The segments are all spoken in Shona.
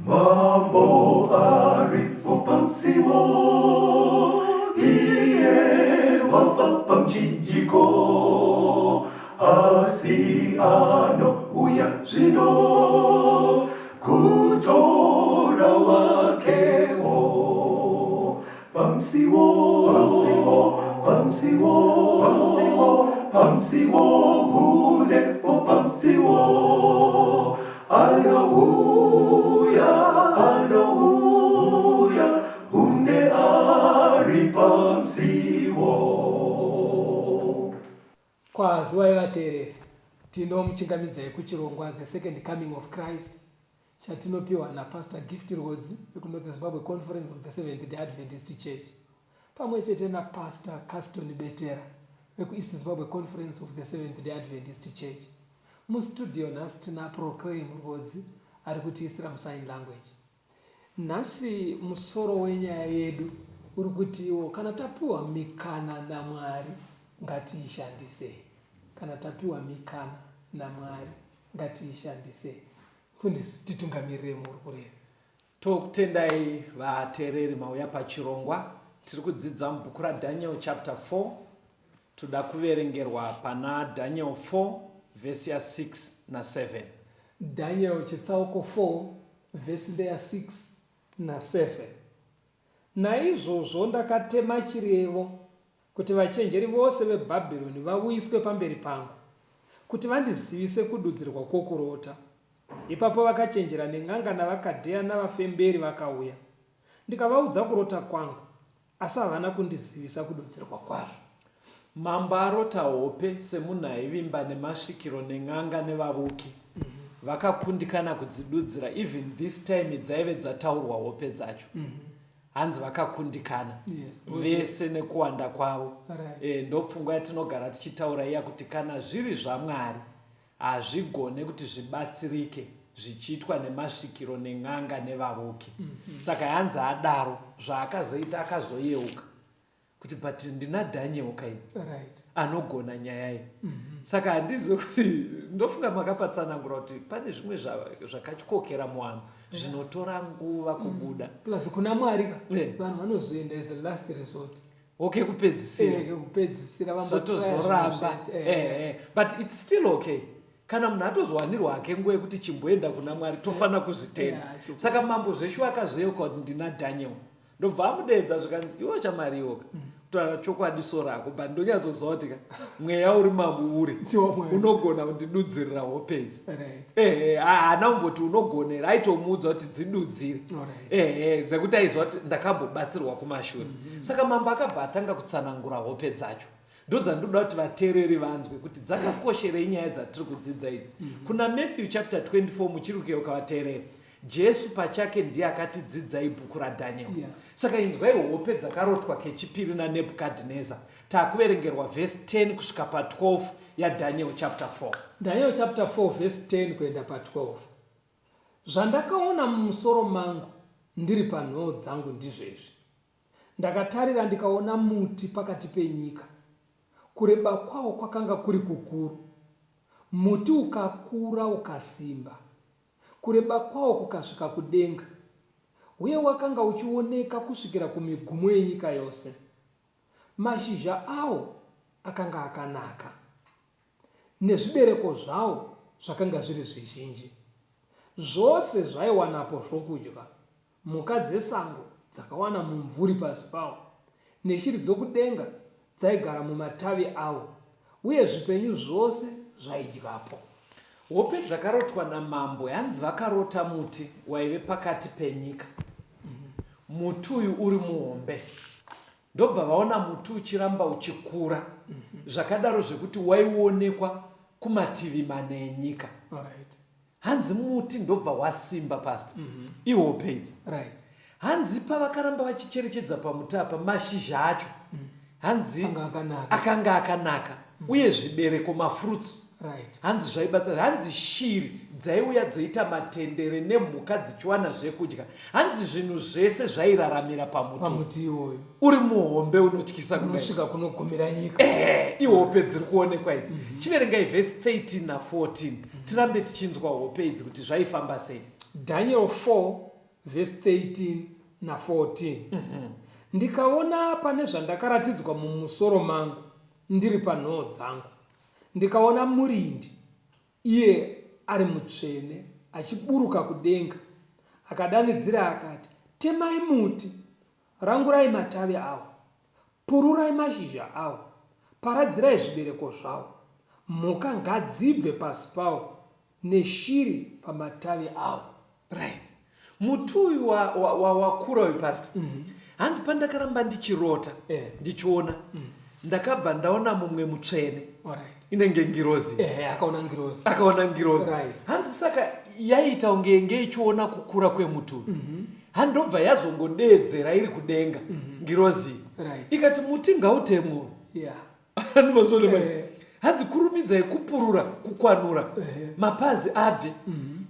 Mambo aripo pamusiwo, iye wafa pamuchinjiko, asi anouya zvino kutora wakewo. Pamusiwo, pamusiwo, pamusiwo, pamusiwo, pamusiwo, hunepo pamusiwo. Anouya, anouya, hunde ari pamusiwo. Kwaziwai vateereri, tinomuchingamidzai kuchirongwa The Second Coming of Christ chatinopiwa naPastor Gift Rwodzi vekuNorth Zimbabwe Conference of the Seventh Day Adventist Church pamwe chete naPastor Caston Betera vekuEast Zimbabwe Conference of the Seventh Day Adventist Church. Mustudio nhasi tina Proclaim Rwodzi ari kutiisira musign language. Nhasi musoro wenyaya yedu uri kutiwo kana tapiwa mikana naMwari ngatiishandisei. Kana tapiwa mikana naMwari ngatiishandisei. Mfundisi titungamirire muhurukuro yedu. Tokutendai vateereri mauya pachirongwa. Tiri kudzidza mubhuku raDaniel chapter 4. Toda kuverengerwa pana Daniel 4 vhesi ya 6 na 7. Daniel chitsauko 4 vhesi ndeya 6 na 7. Naizvozvo ndakatema chirevo kuti vachenjeri vose veBhabhironi vauyiswe pamberi pangu, kuti vandizivise kududzirwa kwokurota. Ipapo vakachenjera nen'anga navaKadheya navafemberi vakauya, ndikavaudza kurota kwangu, asi havana kundizivisa kududzirwa kwazvo. Mambo arota hope semunhu aivimba nemasvikiro nen'anga nevavuki vakakundikana kudzidudzira even this time dzaive dzataurwa hope dzacho hanzi vakakundikana vese nekuwanda kwavo ndopfungwa yatinogara tichitaura iya kuti kana zviri zvaMwari hazvigone kuti zvibatsirike zvichiitwa nemasvikiro nen'anga nevavuki saka hanzi adaro zvaakazoita akazoyeuka kuti but ndina Daniel kaini anogona nyaya iyi saka handizive kuti ndofunga makapatsanangura kuti pane zvimwe zvakatyokera muvanhu zvinotora nguva kubuda Plus kuna Mwari ka vanhu vanozoenda as the last resort. Okay, kupedzisira. Kupedzisira vambotozoramba. But it's still okay kana munhu atozowanirwa hake nguva yekuti chimboenda kuna Mwari, tofanira kuzvitenda. Saka mambo zveshuwa akazoyeuka kuti ndina Daniel, ndobva amudeedza, zvikanzi, "Iwe chamari iwoka, kutaura chokwadi so rako, but ndonyatsoziva kuti ka mweya uri mamuuri unogona kundidudzirira hope idzi." Ehe, haana kumboti unogonera, aitomuudza kuti dzidudzire. Ehe, zvekuti aiziva kuti ndakambobatsirwa kumashure. Saka mambo akabva atanga kutsanangura hope dzacho. Ndodzandinoda kuti vateereri vanzwe kuti dzakakosherei nyaya dzatiri kudzidza idzi. Kuna Matthew chapter 24, muchiri kuyeuka vateereri, Jesu pachake ndiye akati dzidzai bhuku raDaniel. Saka inzwai hope dzakarotwa kechipiri naNebhukadhineza. Takuverengerwa vhesi 10 kusvika pa12 yaDaniel chapter 4. Daniel chapter 4 vhesi 10 kuenda pa12. Zvandakaona mumusoro mangu ndiri panhoo dzangu ndizvezvi. Ndakatarira ndikaona muti pakati penyika. Kureba kwawo kwakanga kuri kukuru. Muti ukakura ukasimba. Kureba kwawo kukasvika kudenga, uye wakanga uchioneka kusvikira kumigumo yenyika yose. Mashizha awo akanga akanaka, nezvibereko zvawo zvakanga zviri zvizhinji. Zvose zvaiwanapo zvokudya. Mhuka dzesango dzakawana mumvuri pasi pawo, neshiri dzokudenga dzaigara mumatavi awo, uye zvipenyu zvose zvaidyapo. Hope dzakarotwa namambo hanzi vakarota muti waive pakati penyika. Muti uyu uri muhombe. Ndobva vaona muti uchiramba uchikura zvakadaro zvekuti waionekwa kumativi mana enyika. Hanzi muti ndobva wasimba, pastor. Ihope idzi. Hanzi pavakaramba vachicherechedza pamuti apa, mashizha acho hanzi akanga akanaka uye zvibereko, mafruits, hanzi zvaibatsira. Hanzi shiri dzaiuya dzoita matendere nemhuka dzichiwana zvekudya. Hanzi zvinhu zvese zvairaramira pamuti iwoyo. Uri muhombe unotyisa. Kunosvika kunogumira nyika. Ihope dziri kuonekwa idzi. Chiverengai vhesi 13 na14, tirambe tichinzwa hope idzi kuti zvaifamba sei. Daniel 4. vhesi 13 na 14. Ndikaona pane zvandakaratidzwa mumusoro mangu ndiri panhoo dzangu, ndikaona murindi, iye ari mutsvene, achiburuka kudenga, akadanidzira akati, Temai muti, rangurai matavi awo, pururai mashizha awo, paradzirai zvibereko zvawo, mhuka ngadzibve pasi pawo, neshiri pamatavi awo. Right. Muti uyu wakura wa, wa, wa uyu pastor. Hanzi pandakaramba ndichirota ndichiona ndakabva ndaona mumwe mutsvene. Inenge ngirozi. Akaona ngirozi. Akaona ngirozi. Hanzi saka yaiita kunge yenge ichiona kukura kwemuti uyu. Handobva yazongodeedzera iri kudenga ngirozi. Ikati muti ngautemwe. Anomazoona manje. Hanzi kurumidzai kupurura, kukwanura mapazi abve,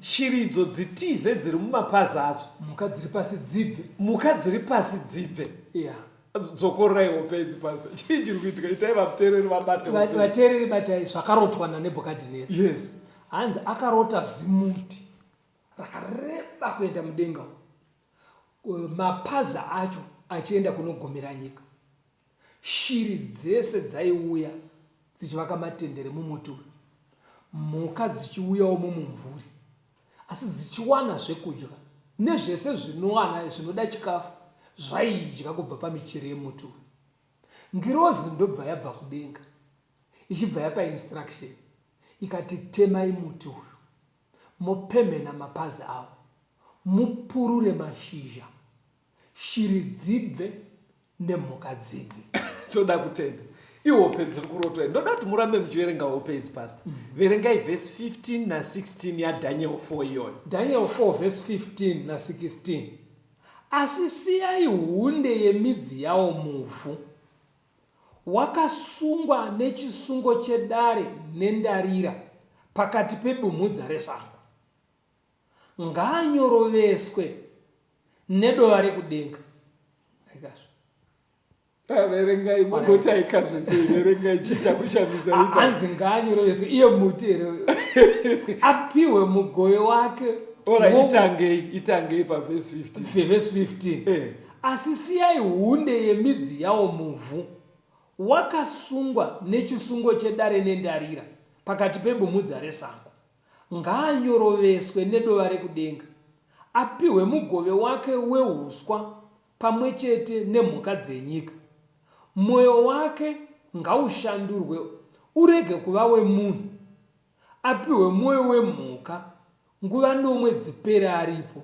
shiri idzo dzitize dziri mumapazi adzo. Mhuka dziri pasi dzibve. Mhuka dziri pasi dzibve. Dzokorerai hope idzi pastor. Chii chiri kuitika? Itai vateereri vabate hope. Vateereri batai zvakarotwa naNebhukadhineza. Yes. Hanzi akarota zimuti rakareba kuenda mudenga umu. Mapazi acho achienda kunogumira nyika. Shiri dzese dzaiuya dzichivaka matendere mumuti uyu, mhuka dzichiuyawo mumumvuri, asi dzichiwana zvekudya nezvese zvinowana zvinoda chikafu zvaidya kubva pamichero yemuti uyu. Ngirozi ndobva yabva kudenga ichibva yapa instruction ikati temai muti uyu mopemhena mapazi awo mupurure mashizha shiri dzibve nemhuka dzibve. Toda kutenda. Ihope dziri kurotwa. Ndoda kuti murambe muchiverenga hope idzi pastor. Verengai verse 15 na 16 yaDaniel 4 iyoyo. Daniel 4 verse 15 na 16. Asi siyai hunde yemidzi yawo muvhu, wakasungwa nechisungo chedare nendarira pakati pebumhudza resango. Ngaanyoroveswe nedova rekudenga. Aikazve. Verengai mugoti aikazve sei verengai chii chakushamisa ipa. Hanzi ngaanyoroveswe iye muti here apiwe mugove wake. Ora itangei itangei pavhesi 15. Vhesi 15. Asi siyai hunde yemidzi yawo muvhu wakasungwa nechisungo chedare nendarira pakati pebumhudza resango. Ngaanyoroveswe nedova rekudenga, apihwe mugove wake wehuswa pamwe chete nemhuka dzenyika. Mwoyo wake ngaushandurwe urege kuva wemunhu, apihwe mwoyo wemhuka nguva nomwe dzipere aripo.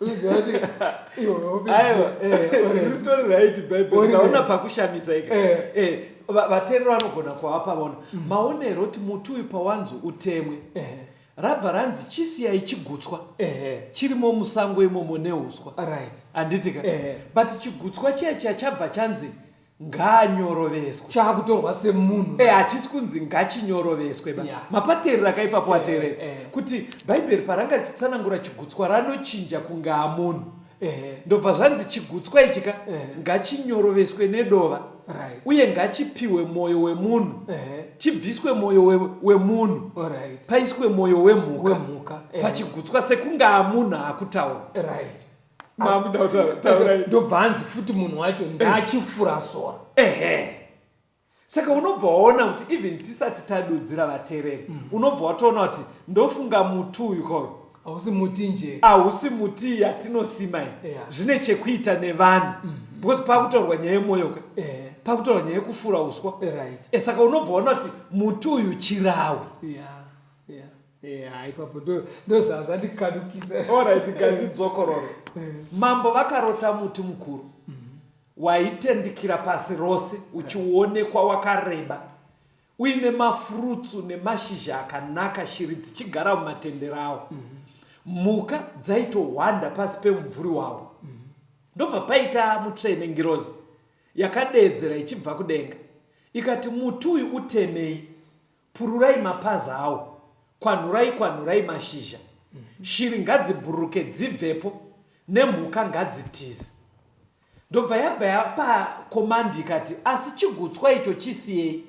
Unoziva kuti Aiwa, ritori right Bhaibheri. Ndaona pakushamisa ika. Vateereri vanogona kuva pavaona. Maonero oti muti uyu pawanzi utemwe. Rabva ranzi chisiyai chigutswa. Chirimo musango imomo neuswa. Handiti ka? But chigutswa chiya chiya chabva chanzi ngaanyoroveswe. Chaakutorwa semunhu. Hachisi kunzi ngachinyoroveswe ba. Mapateerera ka ipapo ateereri. Kuti Bhaibheri paranga richitsanangura chigutswa ranochinja kunge amunhu. Ndobva zvanzi chigutswa ichi ka ngachinyoroveswe nedova. Uye ngachipiwe mwoyo wemunhu. Chibviswe mwoyo wemunhu. Paiswe mwoyo wemhuka. Pachigutswa sekunge amunhu akutaura. Mamuda kutaura taurai. Ndobva hanzi futi munhu wacho ndachifura sora. Ehe. Saka unobva waona kuti even tisati tadudzira vateereri, unobva watoona kuti ndofunga muti uyu kauyu. Hausi muti nje. Hausi muti yatinosima iyi. Zvine chekuita nevanhu. Because pakutaurwa nyaya yemwoyo ka. Pakutaurwa nyaya yekufura uswa. Saka unobva waona kuti muti uyu chirawi. Yeah, ipapo ndozvazvandikanukisa. Alright, ngandidzokorore. Mambo vakarota muti mukuru waitendikira pasi rose uchionekwa wakareba uine mafurutsu nemashizha akanaka, shiri dzichigara mumatendere awo. Mhuka dzaitohwanda pasi pemumvuri wawo. Ndobva paita mutsvene ngirozi yakadeedzera ichibva kudenga ikati, muti uyu utemei, Pururai mapazi awo, kwanhurai, kwanhurai mashizha. Shiri ngadzibhururuke dzibvepo, nemhuka ngadzitize. Ndobva yabva yapa command ikati, asi chigutswa icho chisiyei.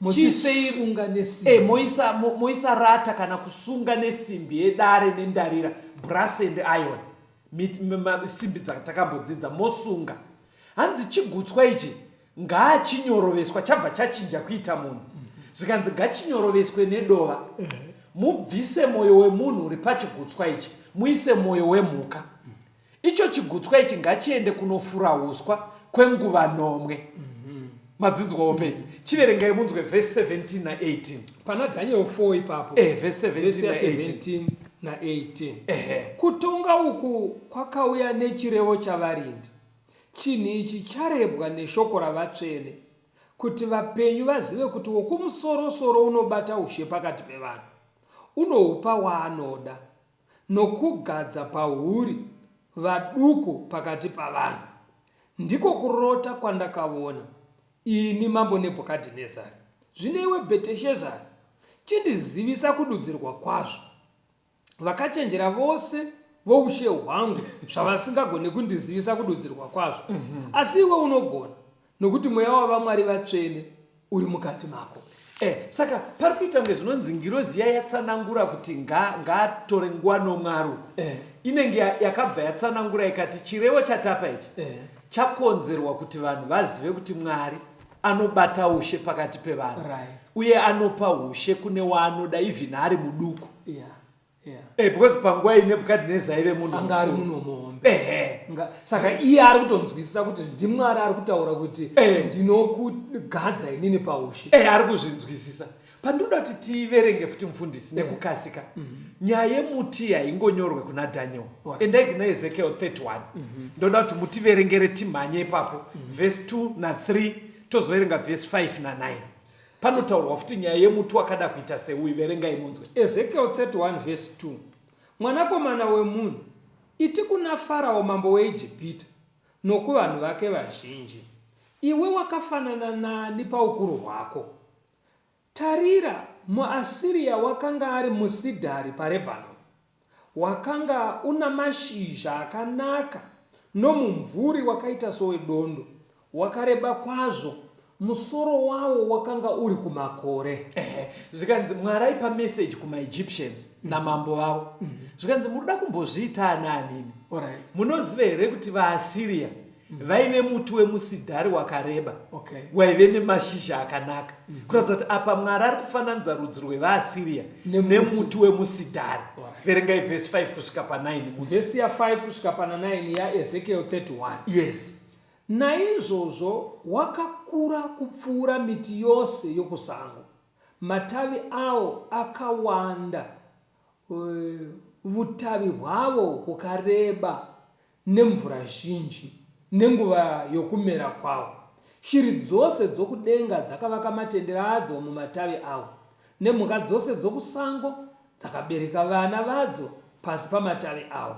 Mochisunga nesimbi. Moisa, moisa rata kana kusunga nesimbi yedare nendarira, brass and iron. Simbi dzatakambodzidza mosunga. Hanzi chigutswa ichi ngaachinyoroveswa chabva chachinja kuita munhu. Zvikanzi ngachinyoroveswe nedova. Mubvise moyo wemunhu uri pachigutswa ichi muise moyo wemhuka. Icho chigutswa ichi ngachiende kunofura uswa kwenguva nomwe. Madzinzwawo page. Chiverengai munzwe verse 17 na 18. Pana Daniel 4 ipapo. Eh, verse 17 Verse na 18. 17 na 18. Ehe. Kutonga uku kwakauya nechirevo chavarindi. Chinhu ichi charebwa neshoko ravatsvene, kuti vapenyu vazive kuti Wokumusorosoro unobata ushe pakati pevanhu, unohupa waanoda, nokugadza pahuri vaduku pakati pavanhu. Ndiko kurota kwandakavona, ini mambo Nebhukadhinezari. Zvino iwe Bheteshezari, chindizivisa kududzirwa kwazvo. Vakachenjera vose voushe hwangu zvavasingagone kundizivisa kududzirwa kwazvo, asi iwe unogona, nokuti mweya wavamwari vatsvene uri mukati mako. Eh, saka pari kuita kunge zvinonzi ngirozi iya yatsanangura kuti ngaatore nguva nomwari uku eh. Inenge yakabva yatsanangura ikati chirevo chatapa ichi eh, chakonzerwa kuti vanhu vazive kuti Mwari anobata ushe pakati pevanhu right, uye anopa ushe kune waanoda even ari muduku yeah. Yeah. Eh, because panguva iyi Nebhukadhineza aive munhu anga ari mukuru. munhu muhombe. Ehe. Saka iye ari kutonzwisisa kuti ndiMwari ari kutaura kuti eh, ndinokugadza inini paushe. Eh, ari kuzvinzwisisa. Pandinoda kuti tiverenge futi mufundisi eh, nekukasika. Nyaya yemuti haingonyorwe kuna Daniel. Right. Endai kuna Ezekiel 31. Ndoda kuti mutiverengere timhanye ipapo. Verse 2 na 3 tozoverenga verse 5 na 9. Panotaurwa futi nyaya yemuti wakada kuita seuyu. Verengai munzwe. Ezekiel 31 vhesi 2 Mwanakomana wemunhu, iti kuna Farao mambo weIjipita nokuvanhu vake vazhinji, Iwe wakafanana nani paukuru hwako? Tarira, muAsiria wakanga ari musidhari paRebhanoni, Wakanga una mashizha akanaka nomumvuri wakaita sowedondo, wakareba kwazvo, musoro wawo wakanga uri kumakore. Ehe, zvikanzi Mwari aipa message kumaEgyptians namambo vavo. Zvikanzi muri kuda kumbozviita anaani imi? Alright. Munoziva here kuti vaAsyria vaive muti wemusidhari wakareba okay, waive nemashizha akanaka? Kuratidza kuti apa Mwari ari kufananidza rudzi rwevaAsyria nemuti wemusidhari. Verengai vhesi 5 kusvika pa9. Vhesi ya5 kusvika pana 9 yaEzekiel 31. Yes. Naizvozvo wakakura kupfuura miti yose yokusango, matavi awo akawanda, vutavi hwavo hukareba, nemvura zhinji, nenguva yokumera kwawo. Shiri dzose dzokudenga dzakavaka matendere adzo mumatavi awo, nemhuka dzose dzokusango dzakabereka vana vadzo pasi pamatavi awo.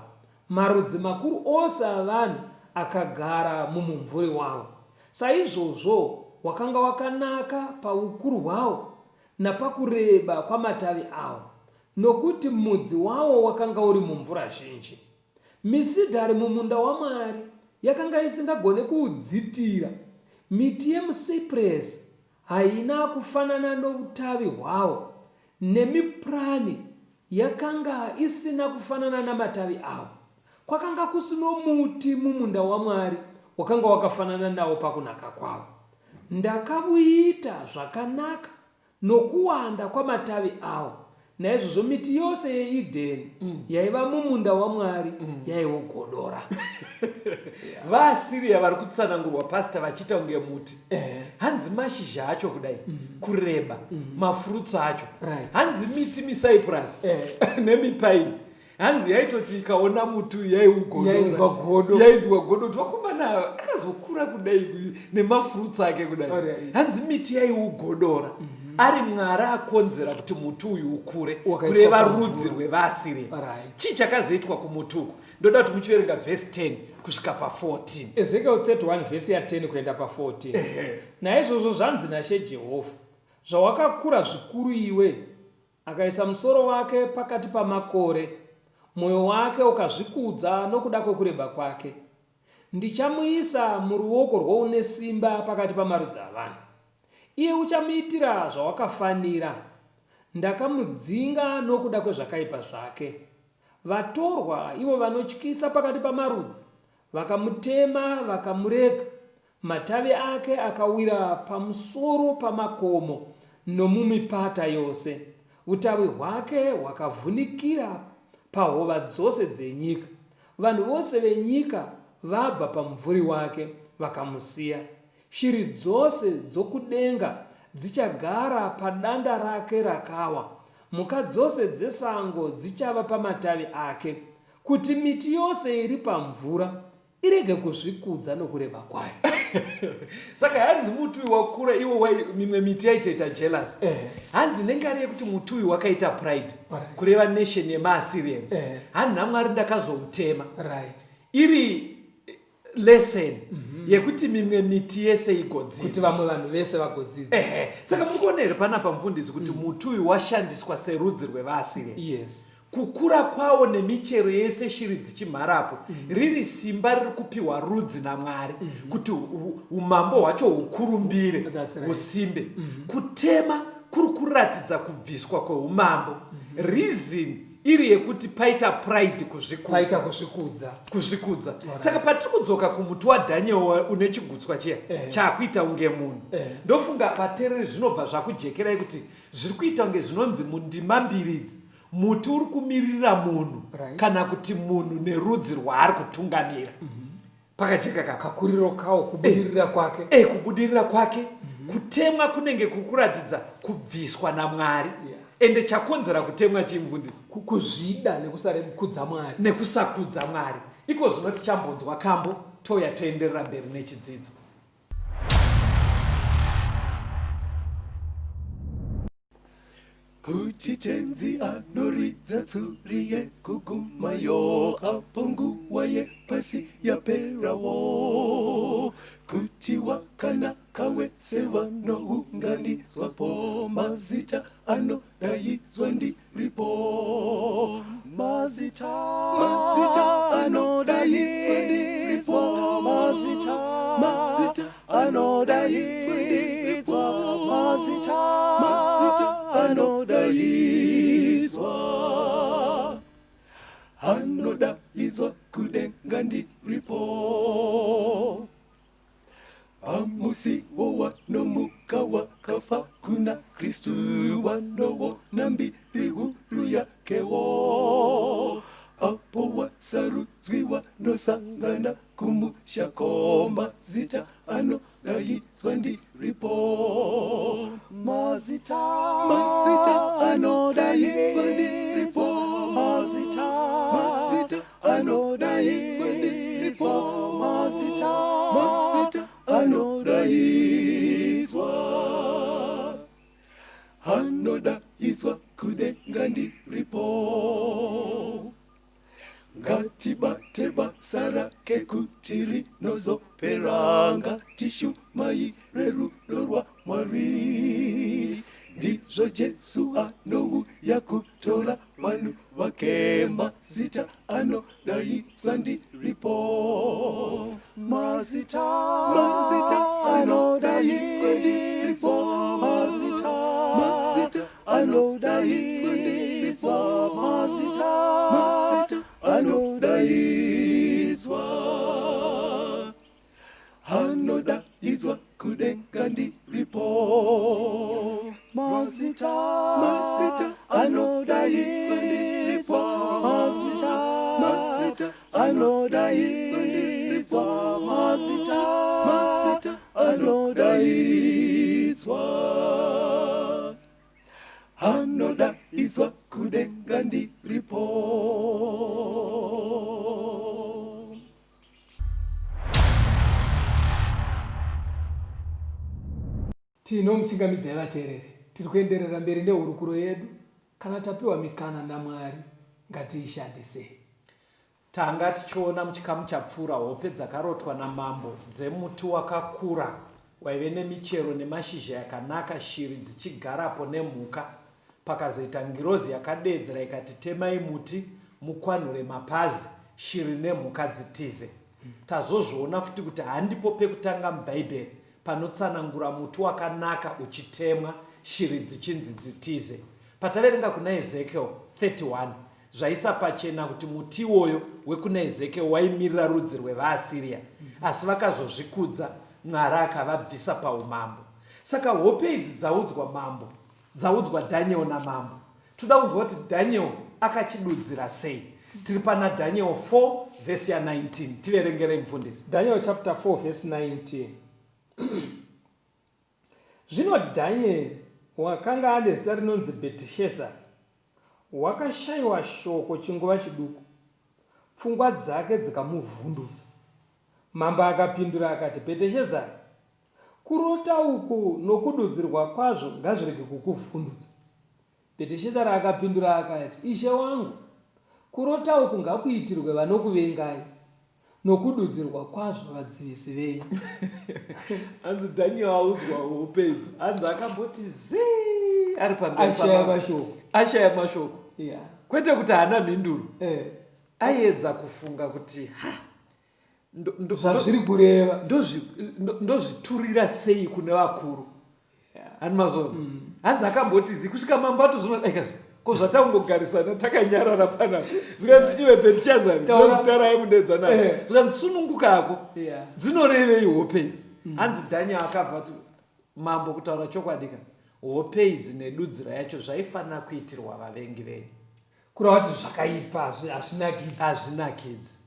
Marudzi makuru ose avanhu akagara mumumvuri wawo. Saizvozvo wakanga wakanaka paukuru hwawo napakureba kwamatavi awo, nokuti mudzi wawo wakanga uri mumvura zhinji. Misidhari mumunda waMwari yakanga isingagone kuudzitira, miti yemusipresi haina kufanana noutavi hwawo, nemipurani yakanga isina kufanana namatavi awo. Kwakanga kusino muti mumunda waMwari wakanga wakafanana nawo pakunaka kwawo. Ndakavuita zvakanaka nokuwanda kwamatavi awo. Naizvozvo miti yose yeEdheni mm, yaiva mumunda waMwari yaiugodora. VaAsiria vari kutsanangurwa pastor vachiita kunge muti. Hanzi mashizha acho kudai kureba, mafruits acho. Right. Hanzi miti micyprus nemipaini. Hanzi yaitoti ikaona muti uyu yaiugodora. Yainzwa godo. Yainzwa godo kuti vakomana ava akazokura kudai nemafruits ake kudai. Alright. Hanzi miti yaiugodora. Ari Mwari akonzera kuti muti uyu ukure, Wakaiswa kureva pamvura. rudzi rwevaAsiria. Alright. Chii chakazoitwa kumuti uku? Ndoda kuti muchiverenga vhesi 10 kusvika pa14. Ezekiel 31 vhesi ya10 kuenda pa14. Naizvozvo zvanzi naShe Jehovha, Zvawakakura zvikuru iwe, Akaisa musoro wake pakati pamakore, mwoyo wake ukazvikudza nokuda kwekureba kwake. Ndichamuisa muruoko rwoune simba pakati pamarudzi avanhu. Iye uchamuitira zvawakafanira. Ndakamudzinga nokuda kwezvakaipa zvake. Vatorwa, ivo vanotyisa pakati pamarudzi, Vakamutema vakamurega, matavi ake akawira pamusoro pamakomo nomumipata yose. Utavi hwake hwakavhunikira pahova dzose dzenyika. Vanhu vose venyika vabva pamumvuri wake, vakamusiya. Shiri dzose dzokudenga dzichagara padanda rake rakawa, mhuka dzose dzesango dzichava pamatavi ake. Kuti miti yose iri pamvura irege kuzvikudza nokureba kwayo. Saka hanzi muti uyu wakura iwo wai mimwe miti yaitoita jealous. Eh. Hanzi nengari yekuti muti uyu wakaita pride. Right. Kureva nation yemaAssyrians. Eh. Hanzi naMwari ndakazoutema. Right. Iri eh, lesson mm -hmm. yekuti mimwe miti yese igodzidza. Kuti vamwe vanhu vese vagodzidza. Ehe. Saka muri kuona here panapa mufundisi kuti mm. muti uyu washandiswa serudzi rwevaAssyrians. Yes. Kukura kwawo nemichero yese shiri dzichimharapo mm -hmm. riri simba riri kupiwa rudzi naMwari mm -hmm. kuti umambo hwacho hukurumbire husimbe right. mm -hmm. Kutema kuri kuratidza kubviswa kweumambo mm -hmm. Reason iri yekuti paita pride kuzvikudza kuzvikudza kuzvikudza right. Saka patiri kudzoka kumuti waDaniel une chigutswa chiya eh. Chakuita unge munhu eh. Ndofunga vatereri zvinobva zvakujekerai kuti zviri kuita kunge zvinonzi mundima mbiri idzi muti uri kumiririra munhu right. kana kuti munhu nerudzi rwaari kutungamira mm -hmm. Pakajeka ka kakuriro kawo kubudirira eh, kwake eh, kubudirira kwake mm -hmm. Kutemwa kunenge kuri kuratidza kubviswa naMwari yeah. Ende chakonzera kutemwa chimvundisi kuzvida nekusakudza Mwari, nekusakudza Mwari. Iko zvino tichambonzwa kambo touya toenderera mberi nechidzidzo. Kuti tenzi anoridza tsuri yekugumayo apo nguva yepasi yaperawo kuti wakanaka wese vanounganidzwapo mazita anodaidzwa ndiripo mazita mazita anodaidzwa ndiripo mazita mazita anodaidzwa ndiripo mazita mazita anodaidzwa anodaidzwa kudenga ndiripo Pamusiwo wanomuka wakafa kuna Kristu wanoona mbiri huru yakewo apo wasarudzwi wanosangana kumusha ko mazita anodaidzwa ndiripo mazita mazita anodaidzwa ndiripo mazita mazita anodaidzwa ndiripo mazita mazita anodaidzwa anodaidzwa kudenga ndiripo ngatibate basa rake kuti rinozopera ngatishumai rerudo rwaMwari ndizvo Jesu anouya kutora vanhu vake mazita anodaidzwa ndiripo mazita mazita anodaidzwa ndiripo mazita mazita anodaidzwa ndiripo mazita mazita anodaidzwa anodaidzwa kudenga ndiripo mazita mazita anodaidzwa ndiripo mazita mazita anodaidzwa ndiripo mazita mazita anodaidzwa anodaidzwa kudenga ndiripo. Tinomuchingamidzai vateereri. Tiri kuenderera mberi nehurukuro yedu. Kana tapiwa mikana naMwari, ngatiishandisei. Tanga tichiona muchikamu chapfuura hope dzakarotwa namambo dzemuti wakakura waive nemichero nemashizha yakanaka shiri dzichigarapo nemhuka. Pakazoita ngirozi yakadeedzera ikati temai muti mukwanhure mapazi shiri nemhuka dzitize. Tazozviona futi kuti handipo pekutanga mubhaibheri panotsanangura muti wakanaka uchitemwa shiri dzichinzi dzitize. Pataverenga kuna Ezekiel 31. Zvaisa pachena kuti muti iwoyo wekuna Ezekiel waimirira rudzi rwevaAsiria. Asi vakazozvikudza, Mwari akavabvisa paumambo. Saka hope idzi dzaudzwa mambo, dzaudzwa Daniel namambo. Toda kunzwa kuti Daniel akachidudzira sei. Tiri pana Daniel 4 vhesi ya 19. Tiverengerei mufundisi. Daniel chapter 4 verse 19. Zvino Dhanieri wakanga ane zita rinonzi Bhetishezari, wakashaiwa shoko chinguva chiduku, pfungwa dzake dzikamuvhundutsa. Mambo akapindura akati, Bheteshezari, kurota uku nokududzirwa kwazvo ngazvirege kukuvhundutsa. Bheteshezari akapindura akati, Ishe wangu, kurota uku ngakuitirwe vanokuvengai, nokududzirwa kwazvo vadzivisi venyu. Hanzi Daniel audzwa hope idzi, hanzi akamboti zii ari pamberi Ashaya mashoko. Ashaya mashoko. Yeah. Kwete kuti haana mhinduro. Eh. Aiedza kufunga kuti ha zvazviri kureva ndozviturira sei kune vakuru hani mazona mm. hanzi akamboti zi kusvika mambo atozona aikazve ko zvatangogarisana takanyarara panapa zvikanzi iwe betishazari ndozita raimudedza nayo eh. zvikanzi sunungukako dzinorevei hope idzi mm. hanzi daniel akabva ati mambo kutaura chokwadi ka hope idzi nedudziro yacho zvaifanira kuitirwa vavengi venyu kureva kuti zvakaipa hazvinakidzi hazvinakidzi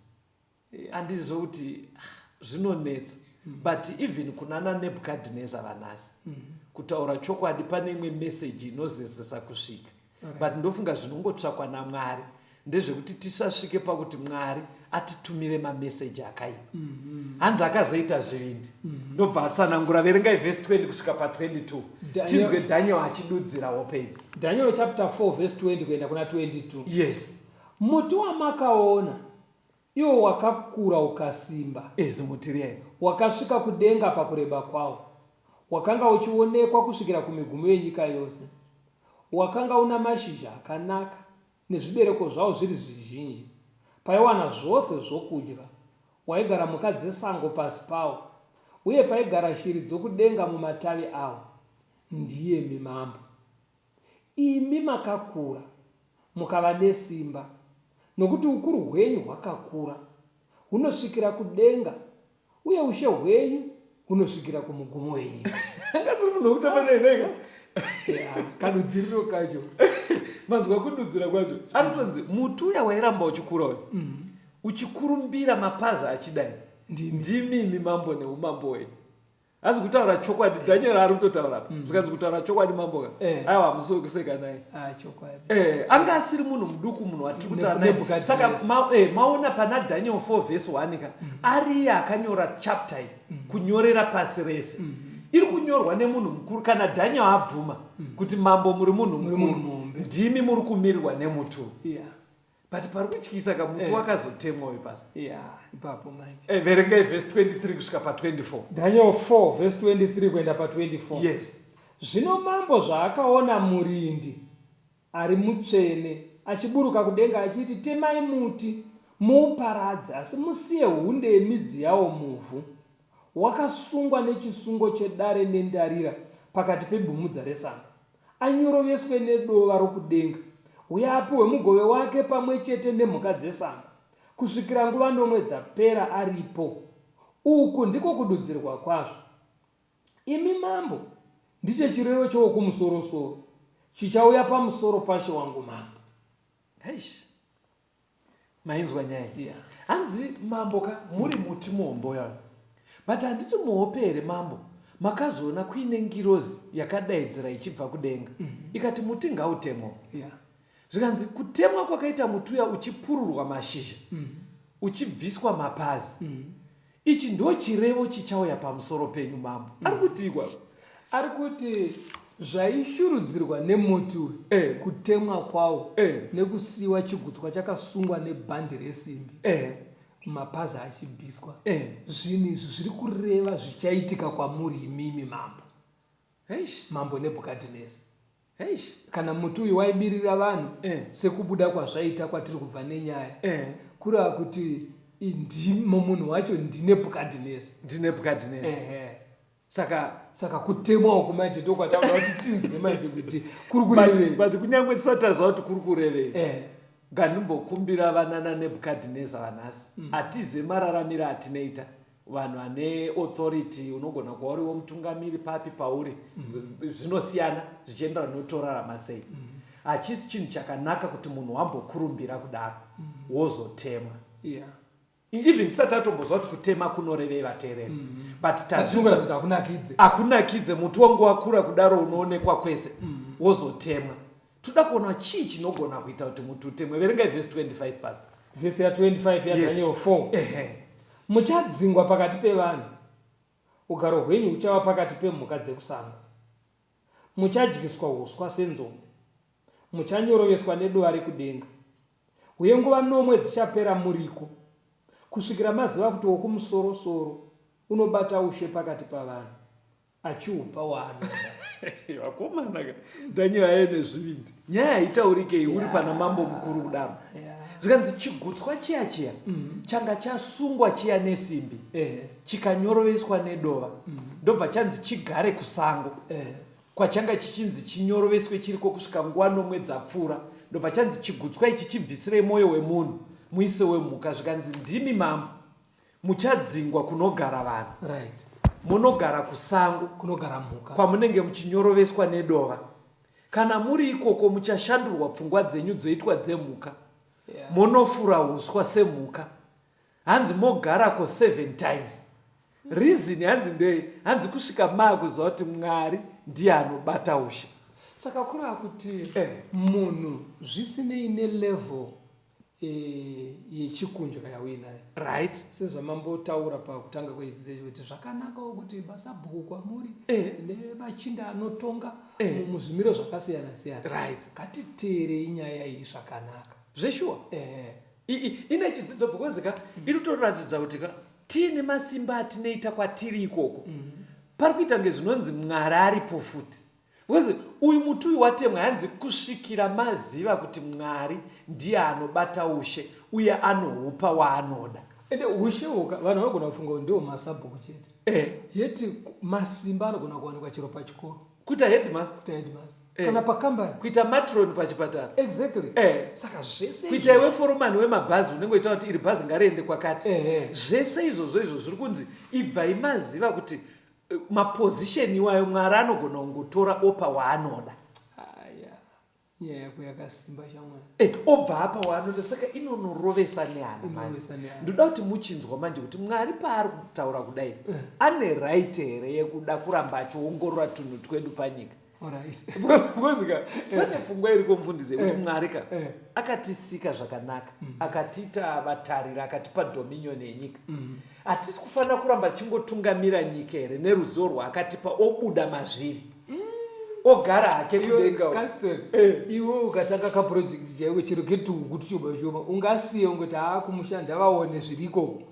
handizive kuti ah, zvinonetsa mm. but even kunana nebukadhineza vanhasi mm. kutaura chokwadi pane imwe meseji inozezesa kusvika right. but ndofunga zvinongotsvakwa namwari ndezvekuti tisasvike pakuti mwari atitumire mameseji akaipa mm -hmm. hanzi akazoita zvivindi mm -hmm. ndobva atsanangura verengai vhesi 20 kusvika pa22 tinzwe daniel achidudzira hope idzi daniel chapter 4 vhesi 20 kuenda kuna 22 yes muti wamakaona Iwo wakakura ukasimba. Zimuti riya iro. Wakasvika kudenga pakureba kwawo. Wakanga uchionekwa kusvikira kumigumo yenyika yose. Wakanga una mashizha akanaka, nezvibereko zvawo zviri zvizhinji. Paiwana zvose zvokudya. Waigara mhuka dzesango pasi pawo, uye paigara shiri dzokudenga mumatavi awo. Ndiyemi mambo. Imi makakura, mukava nesimba, nokuti ukuru hwenyu hwakakura, hunosvikira kudenga, uye ushe hwenyu hunosvikira kumugumo wenyika. Anga asiri munhu wekutamba naye nhaika. Yeah, kadudziriro kacho. Manzwa kududzira kwacho. Ari kutonzi muti uya wairamba uchikura uyu. Mm. Uchikurumbira mapazi achidai. Ndimi imi mambo neumambo hwenyu. Hanzi kutaura chokwadi Daniel ari kutotaura apa. Mm. Zvikanzi kutaura chokwadi mambo ka. Eh. Aiwa hamusi wekuseka naye. Ah chokwadi. Eh, anga asiri munhu muduku munhu watiri kutaura naye. Saka ma, eh, maona pana Daniel 4 verse 1 ka. Mm. Ari akanyora chapter iyi mm. kunyorera pasi rese. Mm. Iri kunyorwa nemunhu mukuru kana Daniel abvuma mm. kuti mambo muri munhu mukuru. Ndimi muri kumirirwa nemutu. Yeah. But pari kutyisa ka muti eh. wakazotemwa uyu pastor. Yeah, ipapo manje. Eh, verengai verse 23 kusvika pa 24. Daniel 4 verse 23 kuenda pa 24. Yes. Zvino mambo zvaakaona murindi ari mutsvene achiburuka kudenga achiti, temai muti muuparadze, asi musiye hunde yemidzi yawo muvhu, wakasungwa nechisungo chedare nendarira pakati pebumhudza resango. anyoroveswe nedova rokudenga, uye apiwe mugove wake pamwe chete nemhuka dzesango, kusvikira nguva nomwe dzapera aripo. Uku ndiko kududzirwa kwazvo. Imi mambo, ndicho chirevo choWokumusorosoro, chichauya pamusoro pashe wangu mambo. Eish. Mainzwa nyaya iyi? Yeah. Hanzi mambo ka muri muti muhombe uya. But handiti muhope here mambo makazoona kuine ngirozi yakadaidzira ichibva kudenga mm -hmm. ikati muti ngautemwa. Yeah. Zvikanzi kutemwa kwakaita muti uya uchipururwa mashizha mm -hmm. uchibviswa mapazi mm -hmm. Ichi ndochirevo chichauya pamusoro penyu mambo. Mm. Ari kutii kwako? Ari kuti zvaishurudzirwa nemuti uyu eh. kutemwa kwawo eh. nekusiiwa chigutswa chakasungwa nebhandi resimbi eh. mapazi achibviswa eh. Zvinhu izvi zviri kureva zvichaitika kwamuri imimi mambo. Eish. Mambo Nebhukadhineza. Eish. Kana muti uyu waibirira vanhu eh. sekubuda kwazvaita kwatiri kubva nenyaya eh. kureva kuti munhu wacho ndiNebhukadhineza. NdiNebhukadhineza. Eh. Saka saka kutemwa uku manje ndokwataura kuti tinzwe manje kuti kuri kurevei. But kunyange tisati taziva kuti kuri kurevei. Eh. Ngandimbokumbira vanana Nebukadhineza vanhasi. Hatizive mararamiro atinoita. Vanhu vane authority, unogona kuva uriwo mutungamiri papi pauri. Zvinosiyana zvichienderana nokutorarama sei. Hachisi chinhu chakanaka kuti munhu wambokurumbira kudaro wozotemwa. Even tisati tatombozwa kuti kutema kunorevei vateereri. But tazvingoratidza kuti hakunakidze. Hakunakidze, muti wangu wakura kudaro unoonekwa kwese. Wozotemwa. Toda kuona chii chinogona kuita kuti muti utemwe. Verengai vhesi 25, Pastor. Vhesi ya 25 ya Daniel 4. Muchadzingwa pakati pevanhu, ugaro hwenyu huchava pakati pemhuka dzekusango. Muchadyiswa uswa senzombe, muchanyoroveswa nedova rekudenga. Uye nguva nomwe dzichapera muriko, kusvikira maziva kuti Wokumusoro-soro unobata ushe pakati pavanhu, achihupa waanoda. Vakomana ka, Daniel aive nezvivindi. Nyaya haitaurike iyi uri pana mambo mukuru kudaro. Zvikanzi chigutswa chiya chiya changa chasungwa chiya nesimbi chikanyoroveswa nedova ndobva chanzi chigare kusango. Kwachanga chichinzi chinyoroveswe chiriko kusvika nguva nomwe dzapfuura, ndobva chanzi chigutswa ichi chibvisirei mwoyo wemunhu muise wemhuka. Zvikanzi ndimi mambo muchadzingwa kunogara vanhu. Munogara kusango kunogara mhuka kwamunenge muchinyoroveswa nedova. Kana muri ikoko muchashandurwa pfungwa dzenyu dzoitwa dzemhuka. Monofura uswa semhuka. Hanzi mogarako 7 times. Reason hanzi ndei? Hanzi kusvika maakuziva kuti Mwari ndiye anobata ushe. Saka kureva kuti munhu zvisinei nelevel yechikunja yauinayo. Sezvamambotaura pakutanga kwechidzidzo ichi kuti zvakanakawo kuti masabhuku kwamuri nemachinda anotonga muzvimiro zvakasiyana siyana. Ngatiteerei nyaya iyi zvakanaka. Zveshuwa. Ine chidzidzo because ka inotoratidza kuti ka tiine masimba atinoita kwatiri ikoko. Pari kuita kunge zvinonzi Mwari aripo futi. Because uyu muti uyu watemwa hanzi kusvikira maziva kuti Mwari ndiye anobata ushe uye anohupa waanoda. Ende ushe uka vanhu vanogona kufunga kuti ndiwo masabhuku chete. Yeti masimba anogona kuwanikwa chero pachikoro. Kuita headmaster. Kuita headmaster. Kana pakambani. Kuita matron pachipatara. Saka zvese Kuita iwe foromani wemabhazi unenge uchiita kuti iri bhazi ngariende kwakati. Zvese izvozvo izvo zviri kunzi ibvai maziva kuti maposition iwayo Mwari anogona kungotora opa waanoda. Aya, nyaya yako yakasimba shamwari. Obva apa waanoda, saka inonorovesa nehana manje. Inorovesa nehana. Ndoda kuti muchinzwa manje kuti Mwari paari kutaura kudai ane right here yekuda kuramba achiongorora tunhu twedu panyika? Because ka pane pfungwa iriko mufundisi yekuti Mwari ka akatisika zvakanaka, akatiita vatariri, akatipa dominion yenyika. Hatisi kufanira kuramba tichingotungamira nyika here neruzivo rwaakatipa obuda mazviri ogara hake kudenga uko? Caston, iwe ukatanga kaproject chaiko chero ketuhuku tushoma shoma ungasiye ungoti haa kumusha ndavaone zviriko.